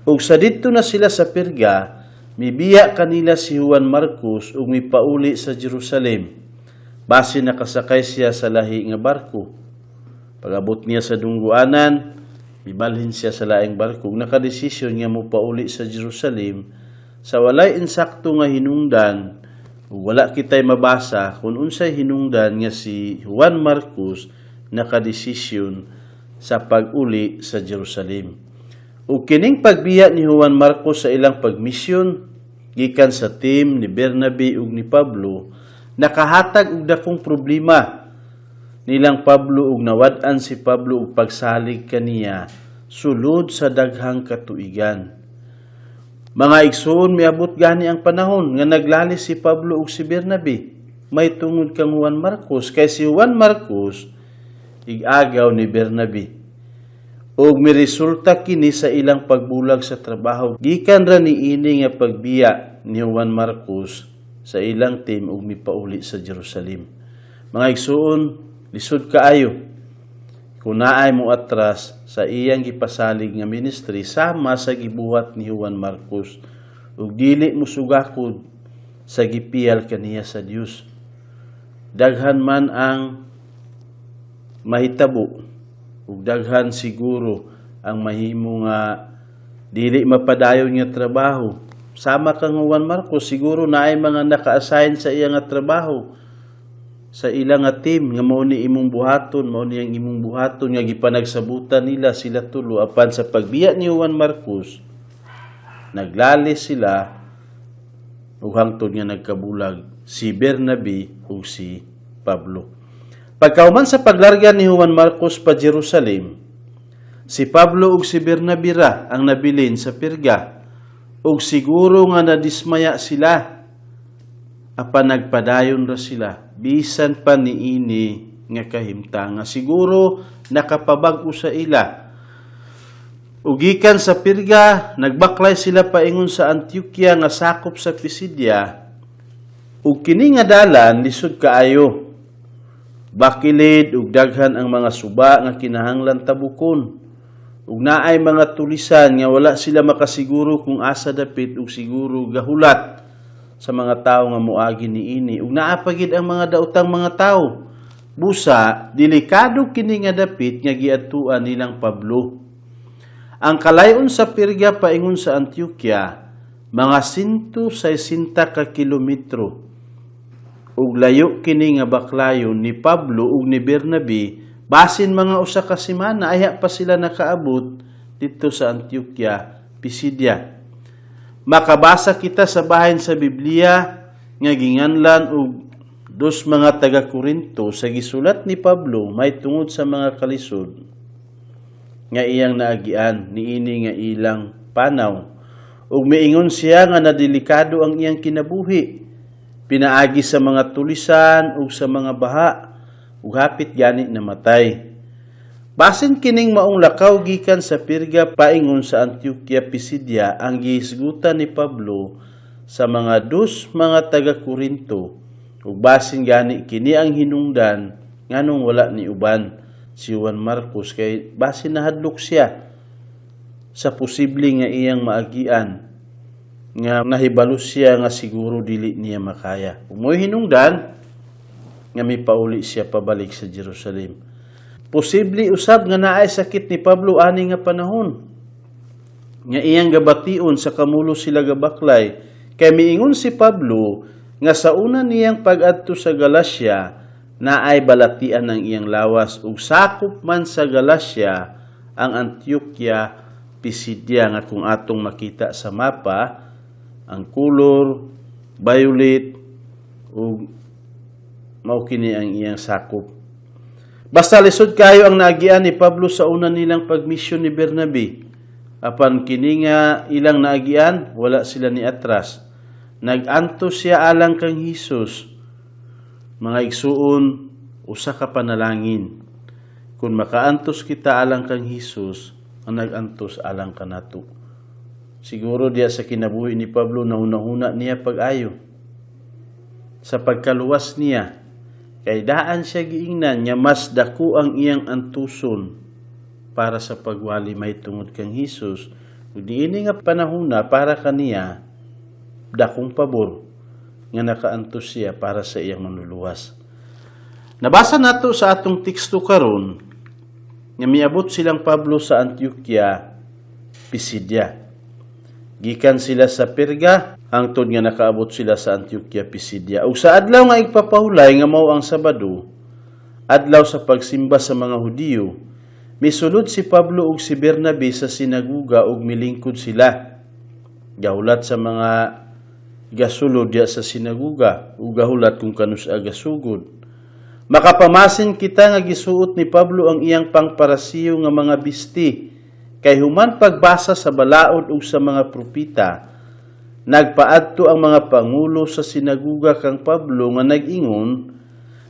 Ug sa didto na sila sa Pirga, mibiya kanila si Juan Marcos ug mipauli sa Jerusalem. Base nakasakay siya sa lahi nga barko. Pag-abot niya sa dungguanan, mibalhin siya sa laing barko. Ug nakadesisyon nga mopauli sa Jerusalem sa walay insakto nga hinungdan, ug wala kitay mabasa kung unsay hinungdan nga si Juan Marcos nakadesisyon sa pag-uli sa Jerusalem. Ug kining pagbiya ni Juan Marcos sa ilang pagmisyon gikan sa team ni Bernabe ug ni Pablo nakahatag og dakong problema nilang Pablo, ug nawad-an si Pablo og pagsalig kaniya sulod sa daghang katuigan. Mga igsoon, miabot gani ang panahon nga naglalis si Pablo ug si Bernabe may tungod kang Juan Marcos, kay si Juan Marcos igagaw ni Bernabe. Ug miresulta kini sa ilang pagbulag sa trabaho. Gikan ra niini nga pagbiya ni Juan Marcos sa ilang team ug mipauli sa Jerusalem. Mga igsoon, lisod kaayo kung naay mo atras sa iyang gipasalig nga ministry sama sa gibuhat ni Juan Marcos ug dili mo sugakod sa gipiyal kaniya sa Dios. Daghan man ang mahitabo ug daghan siguro ang mahimo nga dili mapadayon nga trabaho. Sama kang Juan Marcos, siguro naay mga naka-assign sa iya nga trabaho sa ilang nga team nga mao ni imong buhaton, mao ni ang imong buhaton nga gipanagsabutan nila sila tulo, apan sa pagbiya ni Juan Marcos naglalis sila ug hangtod nga nagkabulag si Bernabe ug si Pablo. Pagkauman sa paglarga ni Juan Marcos pa Jerusalem, Si Pablo ug si Bernabe ra ang nabilin sa Perga ug siguro nga nadismaya sila, apan nagpadayon ra sila bisan pa niini nga kahimtang nga siguro nakapabag-o sa ila. Ug gikan sa Pirga, nagbaklay sila paingon sa Antioquia nga sakop sa Pisidia. Ug kini nga dalan lisod kaayo. Bakilid ug daghan ang mga suba nga kinahanglan tabukon. Ug naay mga tulisan nga wala sila makasiguro kung asa dapit ug siguro gahulat sa mga tawo nga moagi niini. Ug naa pa gid ang mga daotang mga tawo. Busa, delikado kini nga dapit nga giadtuan nilang Pablo. Ang kalayon sa Pirga paingon sa Antioquia, mga 160 ka kilometro. Ug layo kini nga baklayon ni Pablo ug ni Bernabe, basin mga 1 ka semana ayha pa sila nakaabot didto sa Antioquia, Pisidia. Makabasa kita sa bahin sa Biblia nga ginganlan og dos mga taga Korinto sa gisulat ni Pablo may tungod sa mga kalisod nga iyang naagian niini nga ilang panaw. Ug miingon siya nga nadelikado ang iyang kinabuhi pinaagi sa mga tulisan ug sa mga baha ug hapit gani namatay. Basin kining maong lakaw gikan sa Pirga paingon sa Antioquia, Pisidia ang gihisgutan ni Pablo sa mga dus mga taga Korinto, ug basin gani kini ang hinungdan nganong wala ni uban si Juan Marcos, kay basin nahadlok siya sa posible nga iyang maagian nga nahibalo siya nga siguro dili niya makaya. Ug mao'y hinungdan nga mipauli siya pabalik sa Jerusalem. Posible usab nga naay sakit ni Pablo ani nga panahon nga iyang gabation sa kamulo sila gabaklay, kay miingon si Pablo nga sa una niyang pag-adto sa Galacia naay balatian ang iyang lawas, ug sakop man sa Galacia ang Antioquia, Pisidia, nga kung atong makita sa mapa ang kolor violet ug mao kini ang iyang sakop. Basta lisod kayo ang naagian ni Pablo sa una nilang pagmisyon ni Bernabe. Apan kini nga ilang naagian, wala sila ni atras. Nag-antos siya alang kang Hesus. Mga igsuon, usa ka panalangin. Kung makaantos kita alang kang Hesus, ang nag-antos alang kanato. Siguro diya sa kinabuhi ni Pablo, nahuna-huna niya pag-ayo sa pagkaluwas niya, kay daan siya giingnan nga mas dako ang iyang antuson para sa pagwali may tungod kang Hesus. Ug niini nga panahona, para kaniya dakong pabor nga nakaantos siya para sa iyang Manluluwas. Nabasa nato sa atong teksto karon nga miabot silang Pablo sa Antioquia, Pisidia. Gikan sila sa Perga hangtod nga nakaabot sila sa Antioquia, Pisidia. Ug sa Adlaw nga Igpapahulay, nga mao ang Sabado, adlaw sa pagsimba sa mga Hudiyo, misulod si Pablo ug si Bernabe sa sinaguga ug milingkod sila. Gahulat sa mga gasulod diya sa sinaguga ug gahulat kung kanus-a gasugod. Makapamasin kita nga gisuot ni Pablo ang iyang pangparasiyo nga mga bisti, kay human pagbasa sa balaod ug sa mga propeta, nagpaadto ang mga pangulo sa sinaguga kang Pablo nga nag-ingon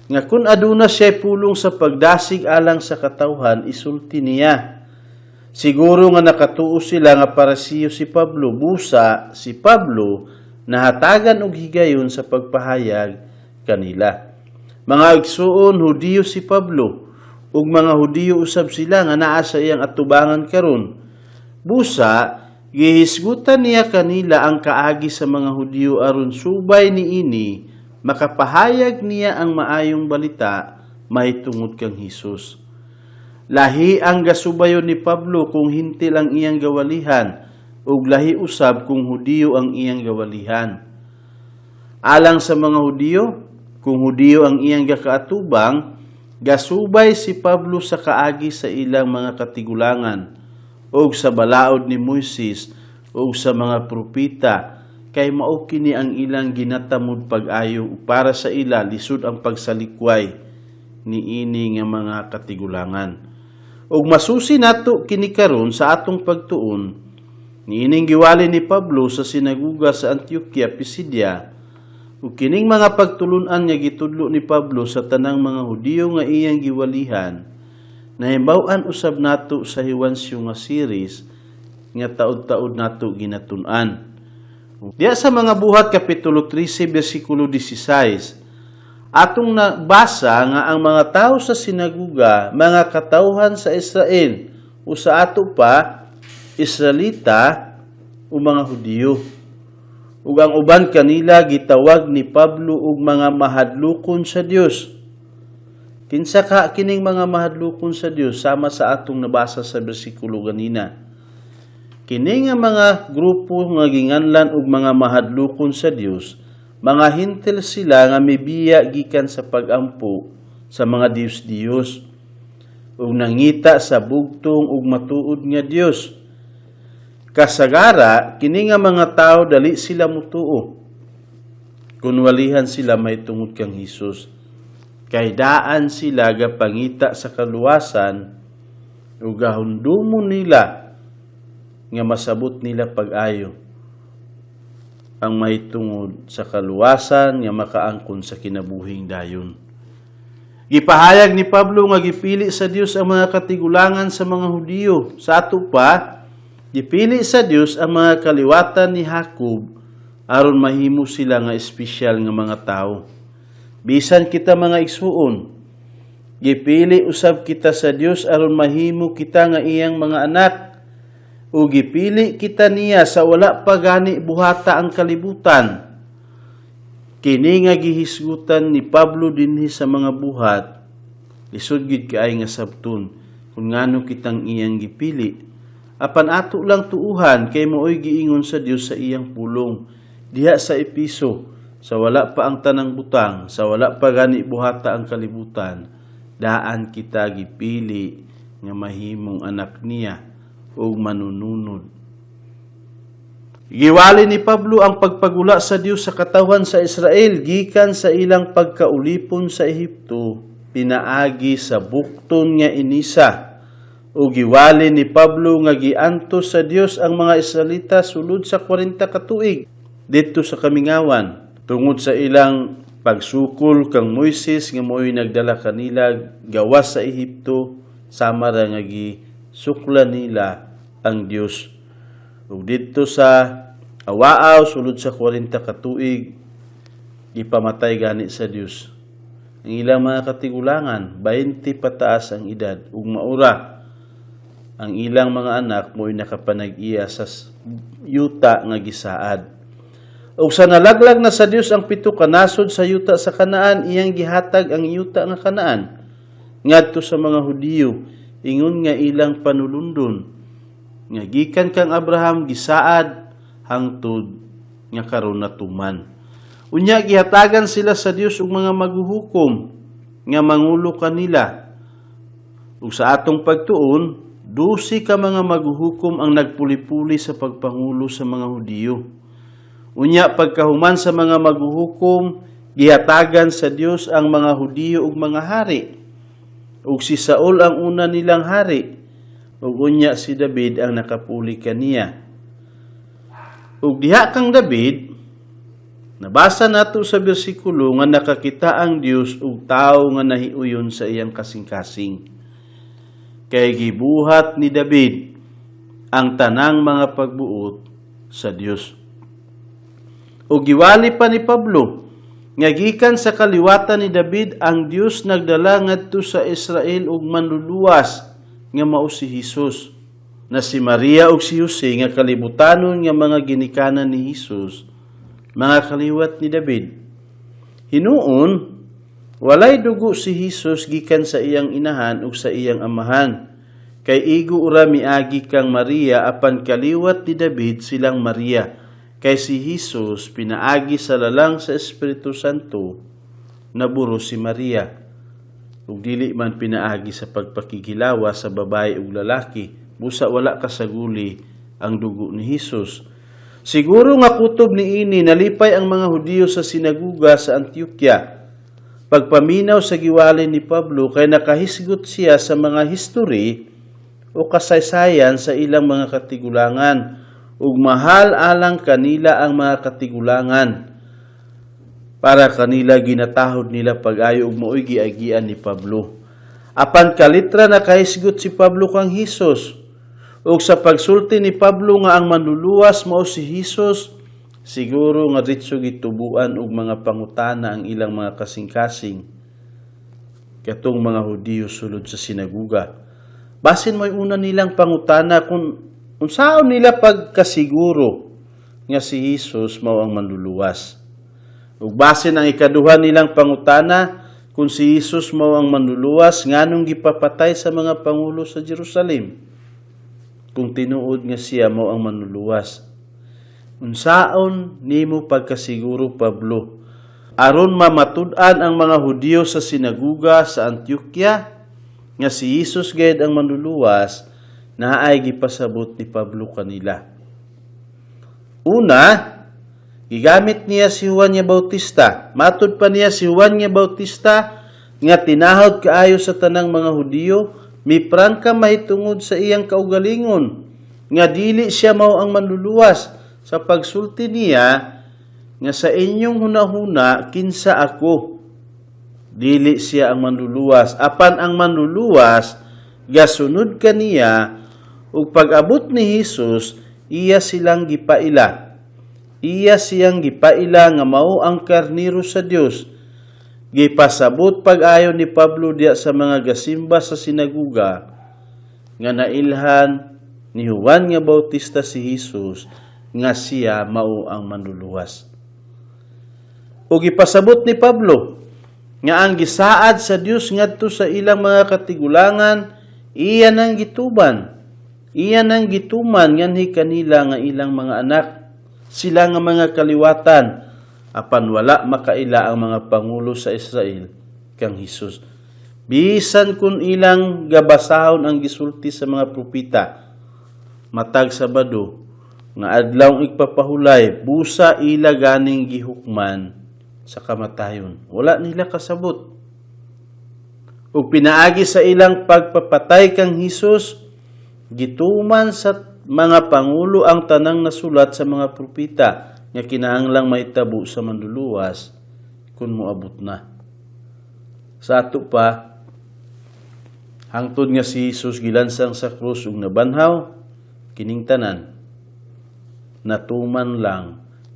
nga kung aduna siya pulong sa pagdasig alang sa katawhan, isulti niya. Siguro nga nakatuo sila nga parasiyo si Pablo. Busa si Pablo nahatagan og higayon sa pagpahayag kanila. Mga igsuon, Hudiyo si Pablo ug mga Hudiyo usab sila nga naa sa iyang atubangan karon. Busa gihisgutan niya kanila ang kaagi sa mga Hudiyo aron subay niini makapahayag niya ang maayong balita mahitungod kang Hesus. Lahi ang gasubayon ni Pablo kung Hentil ang iyang gawalihan ug lahi usab kung Hudiyo ang iyang gawalihan. Alang sa mga Hudiyo, kung Hudiyo ang iyang gakaatubang, gasubay si Pablo sa kaagi sa ilang mga katigulangan ug sa balaod ni Moises ug sa mga propeta, kay mao kini ang ilang ginatamod pag-ayo ug para sa ila lisod ang pagsalikway niini nga mga katigulangan. Ug masusi nato kini karon sa atong pagtuon niining giwali ni Pablo sa sinaguga sa Antioquia, Pisidia, ug kining mga pagtulun-an nga gitudlo ni Pablo sa tanang mga Hudiyo nga iyang giwalihan, nahibaw-an usab nato sa Hiwansyo nga series nga taod-taod nato ginatun-an. Diya sa Mga Buhat Kapitulo 13 bersikulo 16, atong nabasa nga ang mga tao sa sinaguga, mga katawhan sa Israel, o sa ato pa, Israelita o mga Hudiyo. Ug ang uban kanila gitawag ni Pablo og mga mahadlokon sa Dios. Kinsa ka kining mga mahadlokon sa Dios, sama sa atong nabasa sa bersikulo ganina? Kini nga mga grupo nga ginganlan og mga mahadlokon sa Dios, mga Hentil sila nga mibiya gikan sa pagampo sa mga diyos-diyos ug nangita sa bugtong ug matuod nga Dios. Kasagara, kini nga mga tao dali sila mutuo kun walihan sila mahitungod kang Hesus. Kay daan sila gapangita sa kaluwasan ug gahundumon nila nga masabot nila pag-ayo ang mahitungod sa kaluwasan nga makaangkon sa kinabuhing dayon. Gipahayag ni Pablo nga gipili sa Dios ang mga katigulangan sa mga Hudiyo. Sa ato pa, gipili sa Dios ang mga kaliwatan ni Jacob aron mahimo sila nga espesyal nga mga tao. Bisan kita, mga igsuon, gipili usab kita sa Dios aron mahimo kita nga iyang mga anak. O gipili kita niya sa wala pa gani buhata ang kalibutan. Kini nga gihisgutan ni Pablo dinhi sa Mga Buhat, lisod gid kaay nga sabton kung ngano kitang iyang gipili. Apan ato lang tuuhan kay maoy giingon sa Dios sa iyang pulong diha sa Episo: sa wala pa ang tanang butang, sa wala pa gani buhata ang kalibutan, daan kita gipili nga mahimong anak niya ug manununod. Giwali ni Pablo ang pagpagula sa Dios sa katawhan sa Israel gikan sa ilang pagkaulipon sa Ehipto pinaagi sa bukton nga inisa. O giwali ni Pablo nga giantos sa Dios ang mga Israelita sulod sa 40 ka tuig didto sa kamingawan tungod sa ilang pagsukol kang Moises nga mo'y nagdala kanila gawas sa Ehipto, sama ra nga gisukla nila ang Dios. Ug didto sa Awaaw sulod sa 40 ka tuig, gipamatay gani sa Dios ang ilang mga katigulangan, 20 pataas ang edad, ug maura ang ilang mga anak mo'y nakapanag-iya sa yuta nga gisaad. Ug sa nalaglag na sa Dios ang pito ka nasod sa yuta sa Kanaan, iyang gihatag ang yuta nga Kanaan ngadto sa mga Hudiyo ingon nga ilang panulundon nga gikan kang Abraham gisaad hangtod nga karon natuman. Unya gihatagan sila sa Dios og mga maghuhukom nga mangulo kanila. Ug sa atong pagtuon, 12 ka mga maghuhukom ang nagpuli-puli sa pagpangulo sa mga Hudiyo. Unya pagkahuman sa mga maghuhukom, gihatagan sa Dios ang mga Hudiyo ug mga hari. Ug si Saul ang una nilang hari. Ug unya si David ang nakapuli kaniya. Ug diha kang David, nabasa nato sa bersikulo nga nakakita ang Dios og tawo nga nahiuyon sa iyang kasing-kasing. Kay gibuhat ni David ang tanang mga pagbuot sa Dios. O giwali pa ni Pablo nga gikan sa kaliwatan ni David ang Dios nagdala ngadto sa Israel og manluluwas nga mao si Hesus, na si Maria ug si Jose nga kalibutanon nga mga ginikanan ni Hesus, mga kaliwat ni David. Hinuon walay dugo si Hesus gikan sa iyang inahan ug sa iyang amahan, kay igo ura miagi kang Maria, apan kaliwat ni David silang Maria, kay si Hesus pinaagi sa lalang sa Espiritu Santo naburo si Maria ug dili man pinaagi sa pagpakighilaway sa babae ug lalaki, busa wala kasaguli ang dugo ni Hesus. Siguro nga kutob niini nalipay ang mga Hudiyo sa sinaguga sa Antioquia pagpaminaw sa giwali ni Pablo, kay nakahisgot siya sa mga history. o kasaysayan sa ilang mga katigulangan ug mahal alang kanila ang mga katigulangan. Para kanila ginatahod nila pag-ayo ug maoy giagian ni Pablo. Apan kalitra nakahisgot si Pablo kang Hesus. Ug sa pagsulti ni Pablo nga ang manluluwas mao si Hesus, siguro nga diretso gitubuan og mga pangutana ang ilang mga kasing-kasing katong mga Hudiyo sulod sa sinaguga. Basin mo'y una nilang pangutana kung unsaon nila pagkasiguro nga si Hesus mao ang manluluwas. Ug basin ang ikaduha nilang pangutana, kung si Hesus mao ang manluluwas, nganong gipapatay sa mga pangulo sa Jerusalem? Kung tinuod nga siya mao ang manluluwas. Unsaon nimo pagkasiguro, Pablo? Aron mamatud-an ang mga Hudiyo sa sinaguga sa Antioquia nga si Hesus gayud ang manluluwas, naay gipasabot ni Pablo kanila. Una, gigamit niya si Juan nga Bautista. Matud pa niya, si Juan nga Bautista nga tinahod kaayo sa tanang mga Hudiyo, miprangka mahitungod sa iyang kaugalingon nga dili siya mao ang manluluwas sa pagsulti niya nga, "Sa inyong hunahuna, kinsa ako?" Dili siya ang manluluwas, apan ang manluluwas gasunod kaniya, ug pag-abot ni Hesus, iya silang gipaila. Iya siyang gipaila nga mao ang karniro sa Dios. Gipasabot pag-ayo ni Pablo diya sa mga gasimba sa sinaguga nga nailhan ni Juan nga Bautista si Hesus nga siya mao ang manluluwas. Ug gipasabot ni Pablo nga ang gisaad sa Dios ngadto sa ilang mga katigulangan, iya nang gituban. Iya nang gituman nganhi kanila nga ilang mga anak, sila nga mga kaliwatan, apan wala makaila ang mga pangulo sa Israel kang Hesus. Bisan kung ilang gabasahon ang gisulti sa mga propeta matag Sabado nga adlaw igpapahulay, busa ila ganing gihukman sa kamatayon. Wala nila kasabot. Ug pinaagi sa ilang pagpapatay kang Hesus, gituman sa mga pangulo ang tanang nasulat sa mga propeta nga kinahanglang mahitabo sa manluluwas kung moabot na. Sa ato pa, hangtod nga si Jesus gilansang sa krus ug nabanhaw, kining tanan natuman lang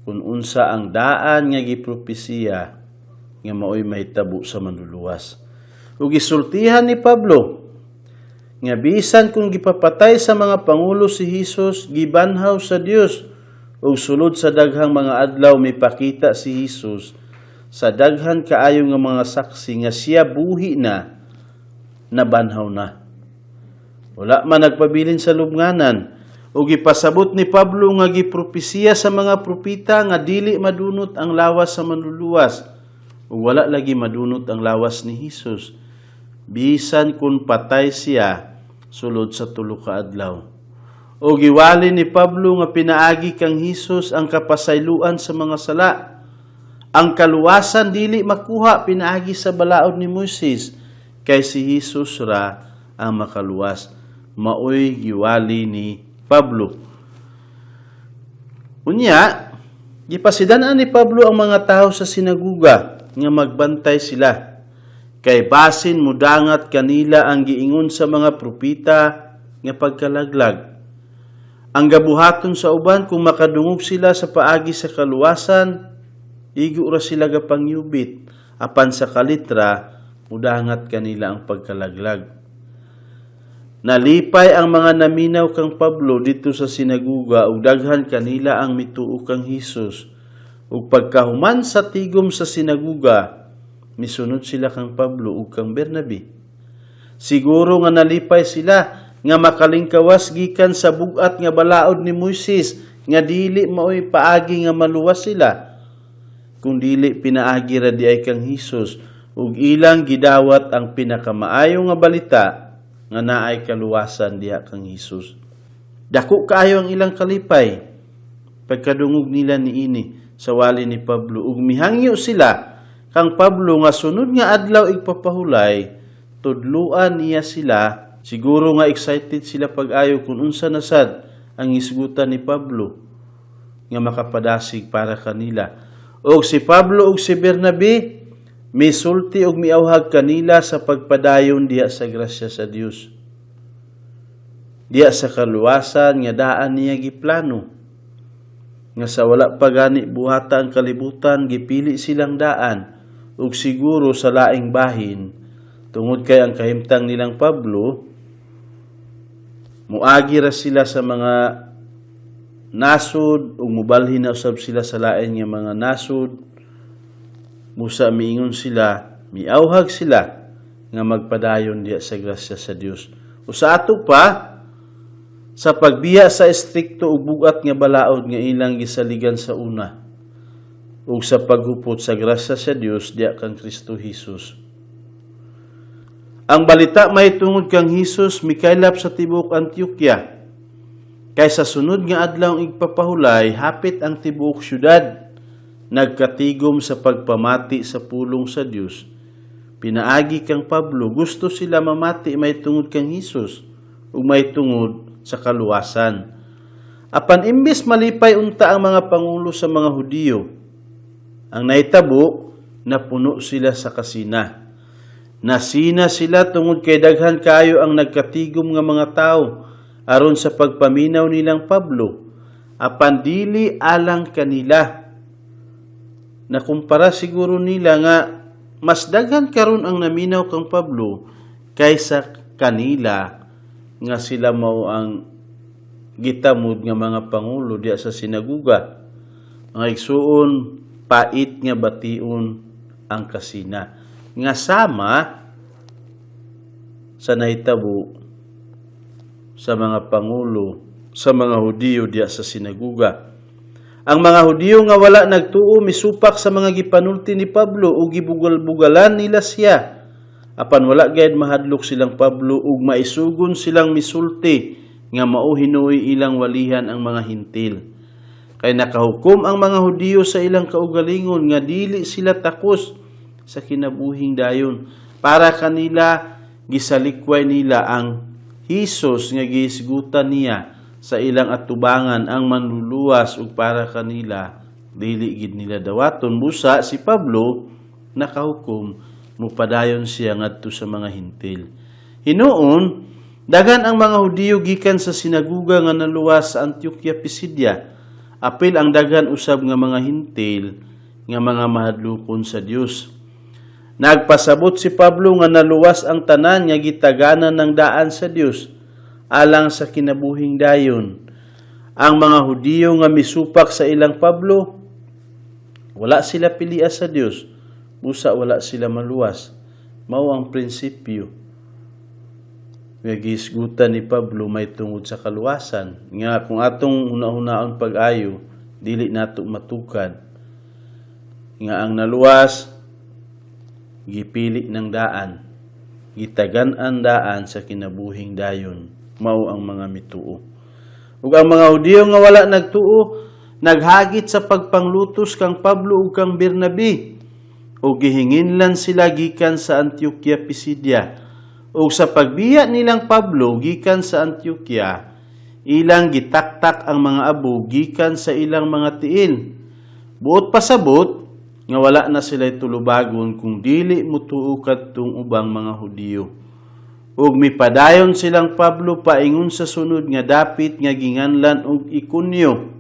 kung unsa ang daan nga gipropesiya nga maoy mahitabo sa manluluwas. Ug gisultihan ni Pablo nga bisan kung gipapatay sa mga pangulo si Hesus, gibanhaw sa Dios, ug sulod sa daghang mga adlaw mipakita si Hesus sa daghan kaayo nga mga saksi nga siya buhi na, nabanhaw na. Wala man nagpabilin sa lubnganan. Ug gipasabot ni Pablo nga gipropesiya sa mga propeta nga dili madunot ang lawas sa manluluwas. Ug wala lagi madunot ang lawas ni Hesus bisan kung patay siya sulod sa 3 ka adlaw. O giwali ni Pablo nga pinaagi kang Hesus ang kapasayloan sa mga sala. Ang kaluwasan dili makuha pinaagi sa balaod ni Moises, kay si Hesus ra ang makaluwas. Maoy giwali ni Pablo. Unya, gipasidan-an ni Pablo ang mga tao sa sinaguga nga magbantay sila. Kay basin mudangat kanila ang giingon sa mga propita nga pagkalaglag. Ang gabuhaton sa uban, kung makadungog sila sa paagi sa kaluwasan, igo ra sila gapangyubit, apan sa kalitra mudangat kanila ang pagkalaglag. Nalipay ang mga naminaw kang Pablo dito sa sinaguga ug daghan kanila ang mituo kang Hesus. Ug pagkahuman sa tigom sa sinaguga, misunod sila kang Pablo ug kang Bernabe. Siguro nga nalipay sila nga makalingkawas gikan sa bugat nga balaod ni Moises nga dili maoy paagi nga maluwas sila kung dili pinaagi ra diay kang Hesus, ug ilang gidawat ang pinakamaayo nga balita nga naay kaluwasan diha kang Hesus. Dako kaayo ang ilang kalipay pagkadungog nila niini sa wali ni Pablo, ug mihangyo sila kang Pablo nga sunod nga adlaw igpapahulay tudluan niya sila. Siguro nga excited sila pag-ayo kung unsa na sad ang isgutan ni Pablo nga makapadasig para kanila. Og si Pablo og si Bernabe misulti og miawhag kanila sa pagpadayon diha sa grasya sa Dios, diha sa kaluwasan nga daan niya giplano, nga sa wala pa gani buhata ang kalibutan, gipili silang daan. Ug siguro sa laing bahin, tungod kay ang kahimtang nilang Pablo, muagi ra sila sa mga nasod ug mubalhin na usab sila sa lain nga mga nasod, busa miingon sila, miawhag sila nga magpadayon diha sa grasya sa Dios. O sa ato pa, sa pagbiya sa estrikto ug bugat nga balaod nga ilang gisaligan sa una ug sa paghupot sa grasya sa Dios diha kang Kristo Hesus. Ang balita mahitungod kang Hesus mikaylap sa tibuok Antioquia. Kay sa sunod nga adlaw igpapahulay, hapit ang tibuok syudad nagkatigom sa pagpamati sa pulong sa Dios pinaagi kang Pablo. Gusto sila mamati mahitungod kang Hesus ug mahitungod sa kaluwasan. Apan imbes malipay unta ang mga pangulo sa mga Hudiyo, ang nahitabo, napuno sila sa kasina. Nasina sila tungod kay daghan kayo ang nagkatigom nga mga tao aron sa pagpaminaw nilang Pablo. Apan dili alang kanila. Nakumpara siguro nila nga mas daghan karon ang naminaw kang Pablo kaysa kanila nga sila mao ang gitamod nga mga pangulo diya sa sinaguga. Mga igsuon, pait nga bation ang kasina, nga sama sa nahitabo sa mga pangulo sa mga Hudiyo diya sa sinaguga. Ang mga Hudiyo nga wala nagtuo misupak sa mga gipanulti ni Pablo ug gibugal-bugalan nila siya. Apan wala gayud mahadlok silang Pablo ug maisugon silang misulti nga mao hinuoy ilang walihan ang mga Hintil. Kay nakahukom ang mga Hudiyo sa ilang kaugalingon nga dili sila takos sa kinabuhing dayon. Para kanila, gisalikway nila ang Hesus nga gihisgutan niya sa ilang atubangan ang manluluwas, ug para kanila dili gid nila dawaton. Busa si Pablo nakahukom, mupadayon siya ngadto sa mga Hintil. Hinuon, daghan ang mga Hudiyo gikan sa sinaguga nga naluwas sa Antioquia Pisidia, apil ang daghan usab nga mga Hintil nga mga mahadlokon sa Dios. Nagpasabot si Pablo nga naluwas ang tanan nga gitaganan ng daan sa Dios alang sa kinabuhing dayon. Ang mga Hudiyo nga misupak sa ilang Pablo, wala sila pilia sa Dios, busa wala sila maluwas. Mao ang prinsipyo nga gihisgutan ni Pablo mahitungod sa kaluwasan, nga kung atong hunahunaon pag-ayo, dili nato matukad nga ang naluwas gipili ng daan, gitagan-an daan sa kinabuhing dayon, mao ang mga mituo. Ug ang mga Hudiyo nga wala nagtuo naghagit sa pagpanglutos kang Pablo ug kang Bernabe ug gihinginlan sila gikan sa Antioquia Pisidia. Ug sa pagbiya nilang Pablo gikan sa Antioquia, ilang gitaktak ang mga abo gikan sa ilang mga tiil. Buot pasabot nga wala na sila tulubagon kung dili mutuo kadtong ubang mga Hudiyo. Ug mipadayon silang Pablo paingon sa sunod nga dapit nga ginganlan og Iconio.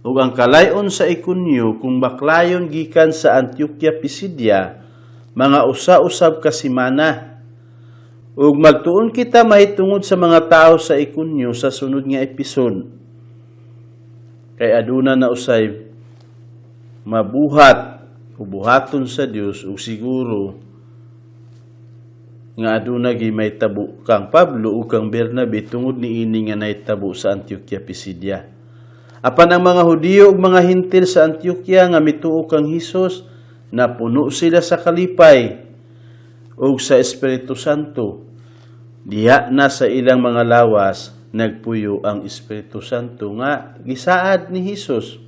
Ug ang kalayon sa Iconio kung baklayon gikan sa Antioquia Pisidia, mga usa-usab ka semana. Ug magtuon kita mahitungod sa mga tao sa Iconio sa sunod nga episode. Kay aduna na usay mabuhat o buhaton sa Dios, ug siguro nga aduna gi may tabo kang Pablo ug kang Bernabe tungod niini nga nahitabo sa Antioquia Pisidia. Apan ang mga Hudiyo ug mga Hintil sa Antioquia nga mituo kang Hesus, napuno sila sa kalipay ug sa Espiritu Santo. Diha na sa ilang mga lawas nagpuyo ang Espiritu Santo nga gisaad ni Hesus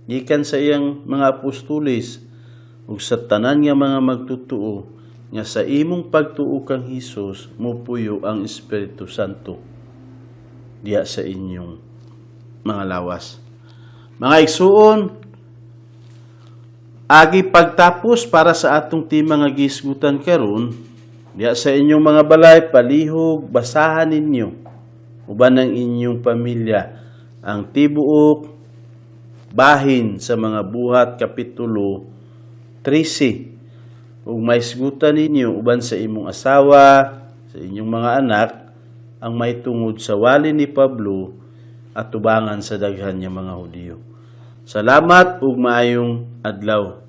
gikan sa iyang mga apostoles ug sa tanan nga mga magtutuo. Nga sa imong pagtuo kang Hesus, mupuyo ang Espiritu Santo diha sa inyong mga lawas. Mga igsuon, agi pagtapos para sa atong tema nga gihisgutan karon, diha sa inyong mga balay, palihog basahan ninyo uban ang inyong pamilya ang tibuok bahin sa Mga Buhat kapitulo 13 ug mahisgutan ninyo uban sa imong asawa, sa inyong mga anak, ang mahitungod sa wali ni Pablo at tubangan sa daghan nga mga Hudiyo. Salamat ug maayong adlaw.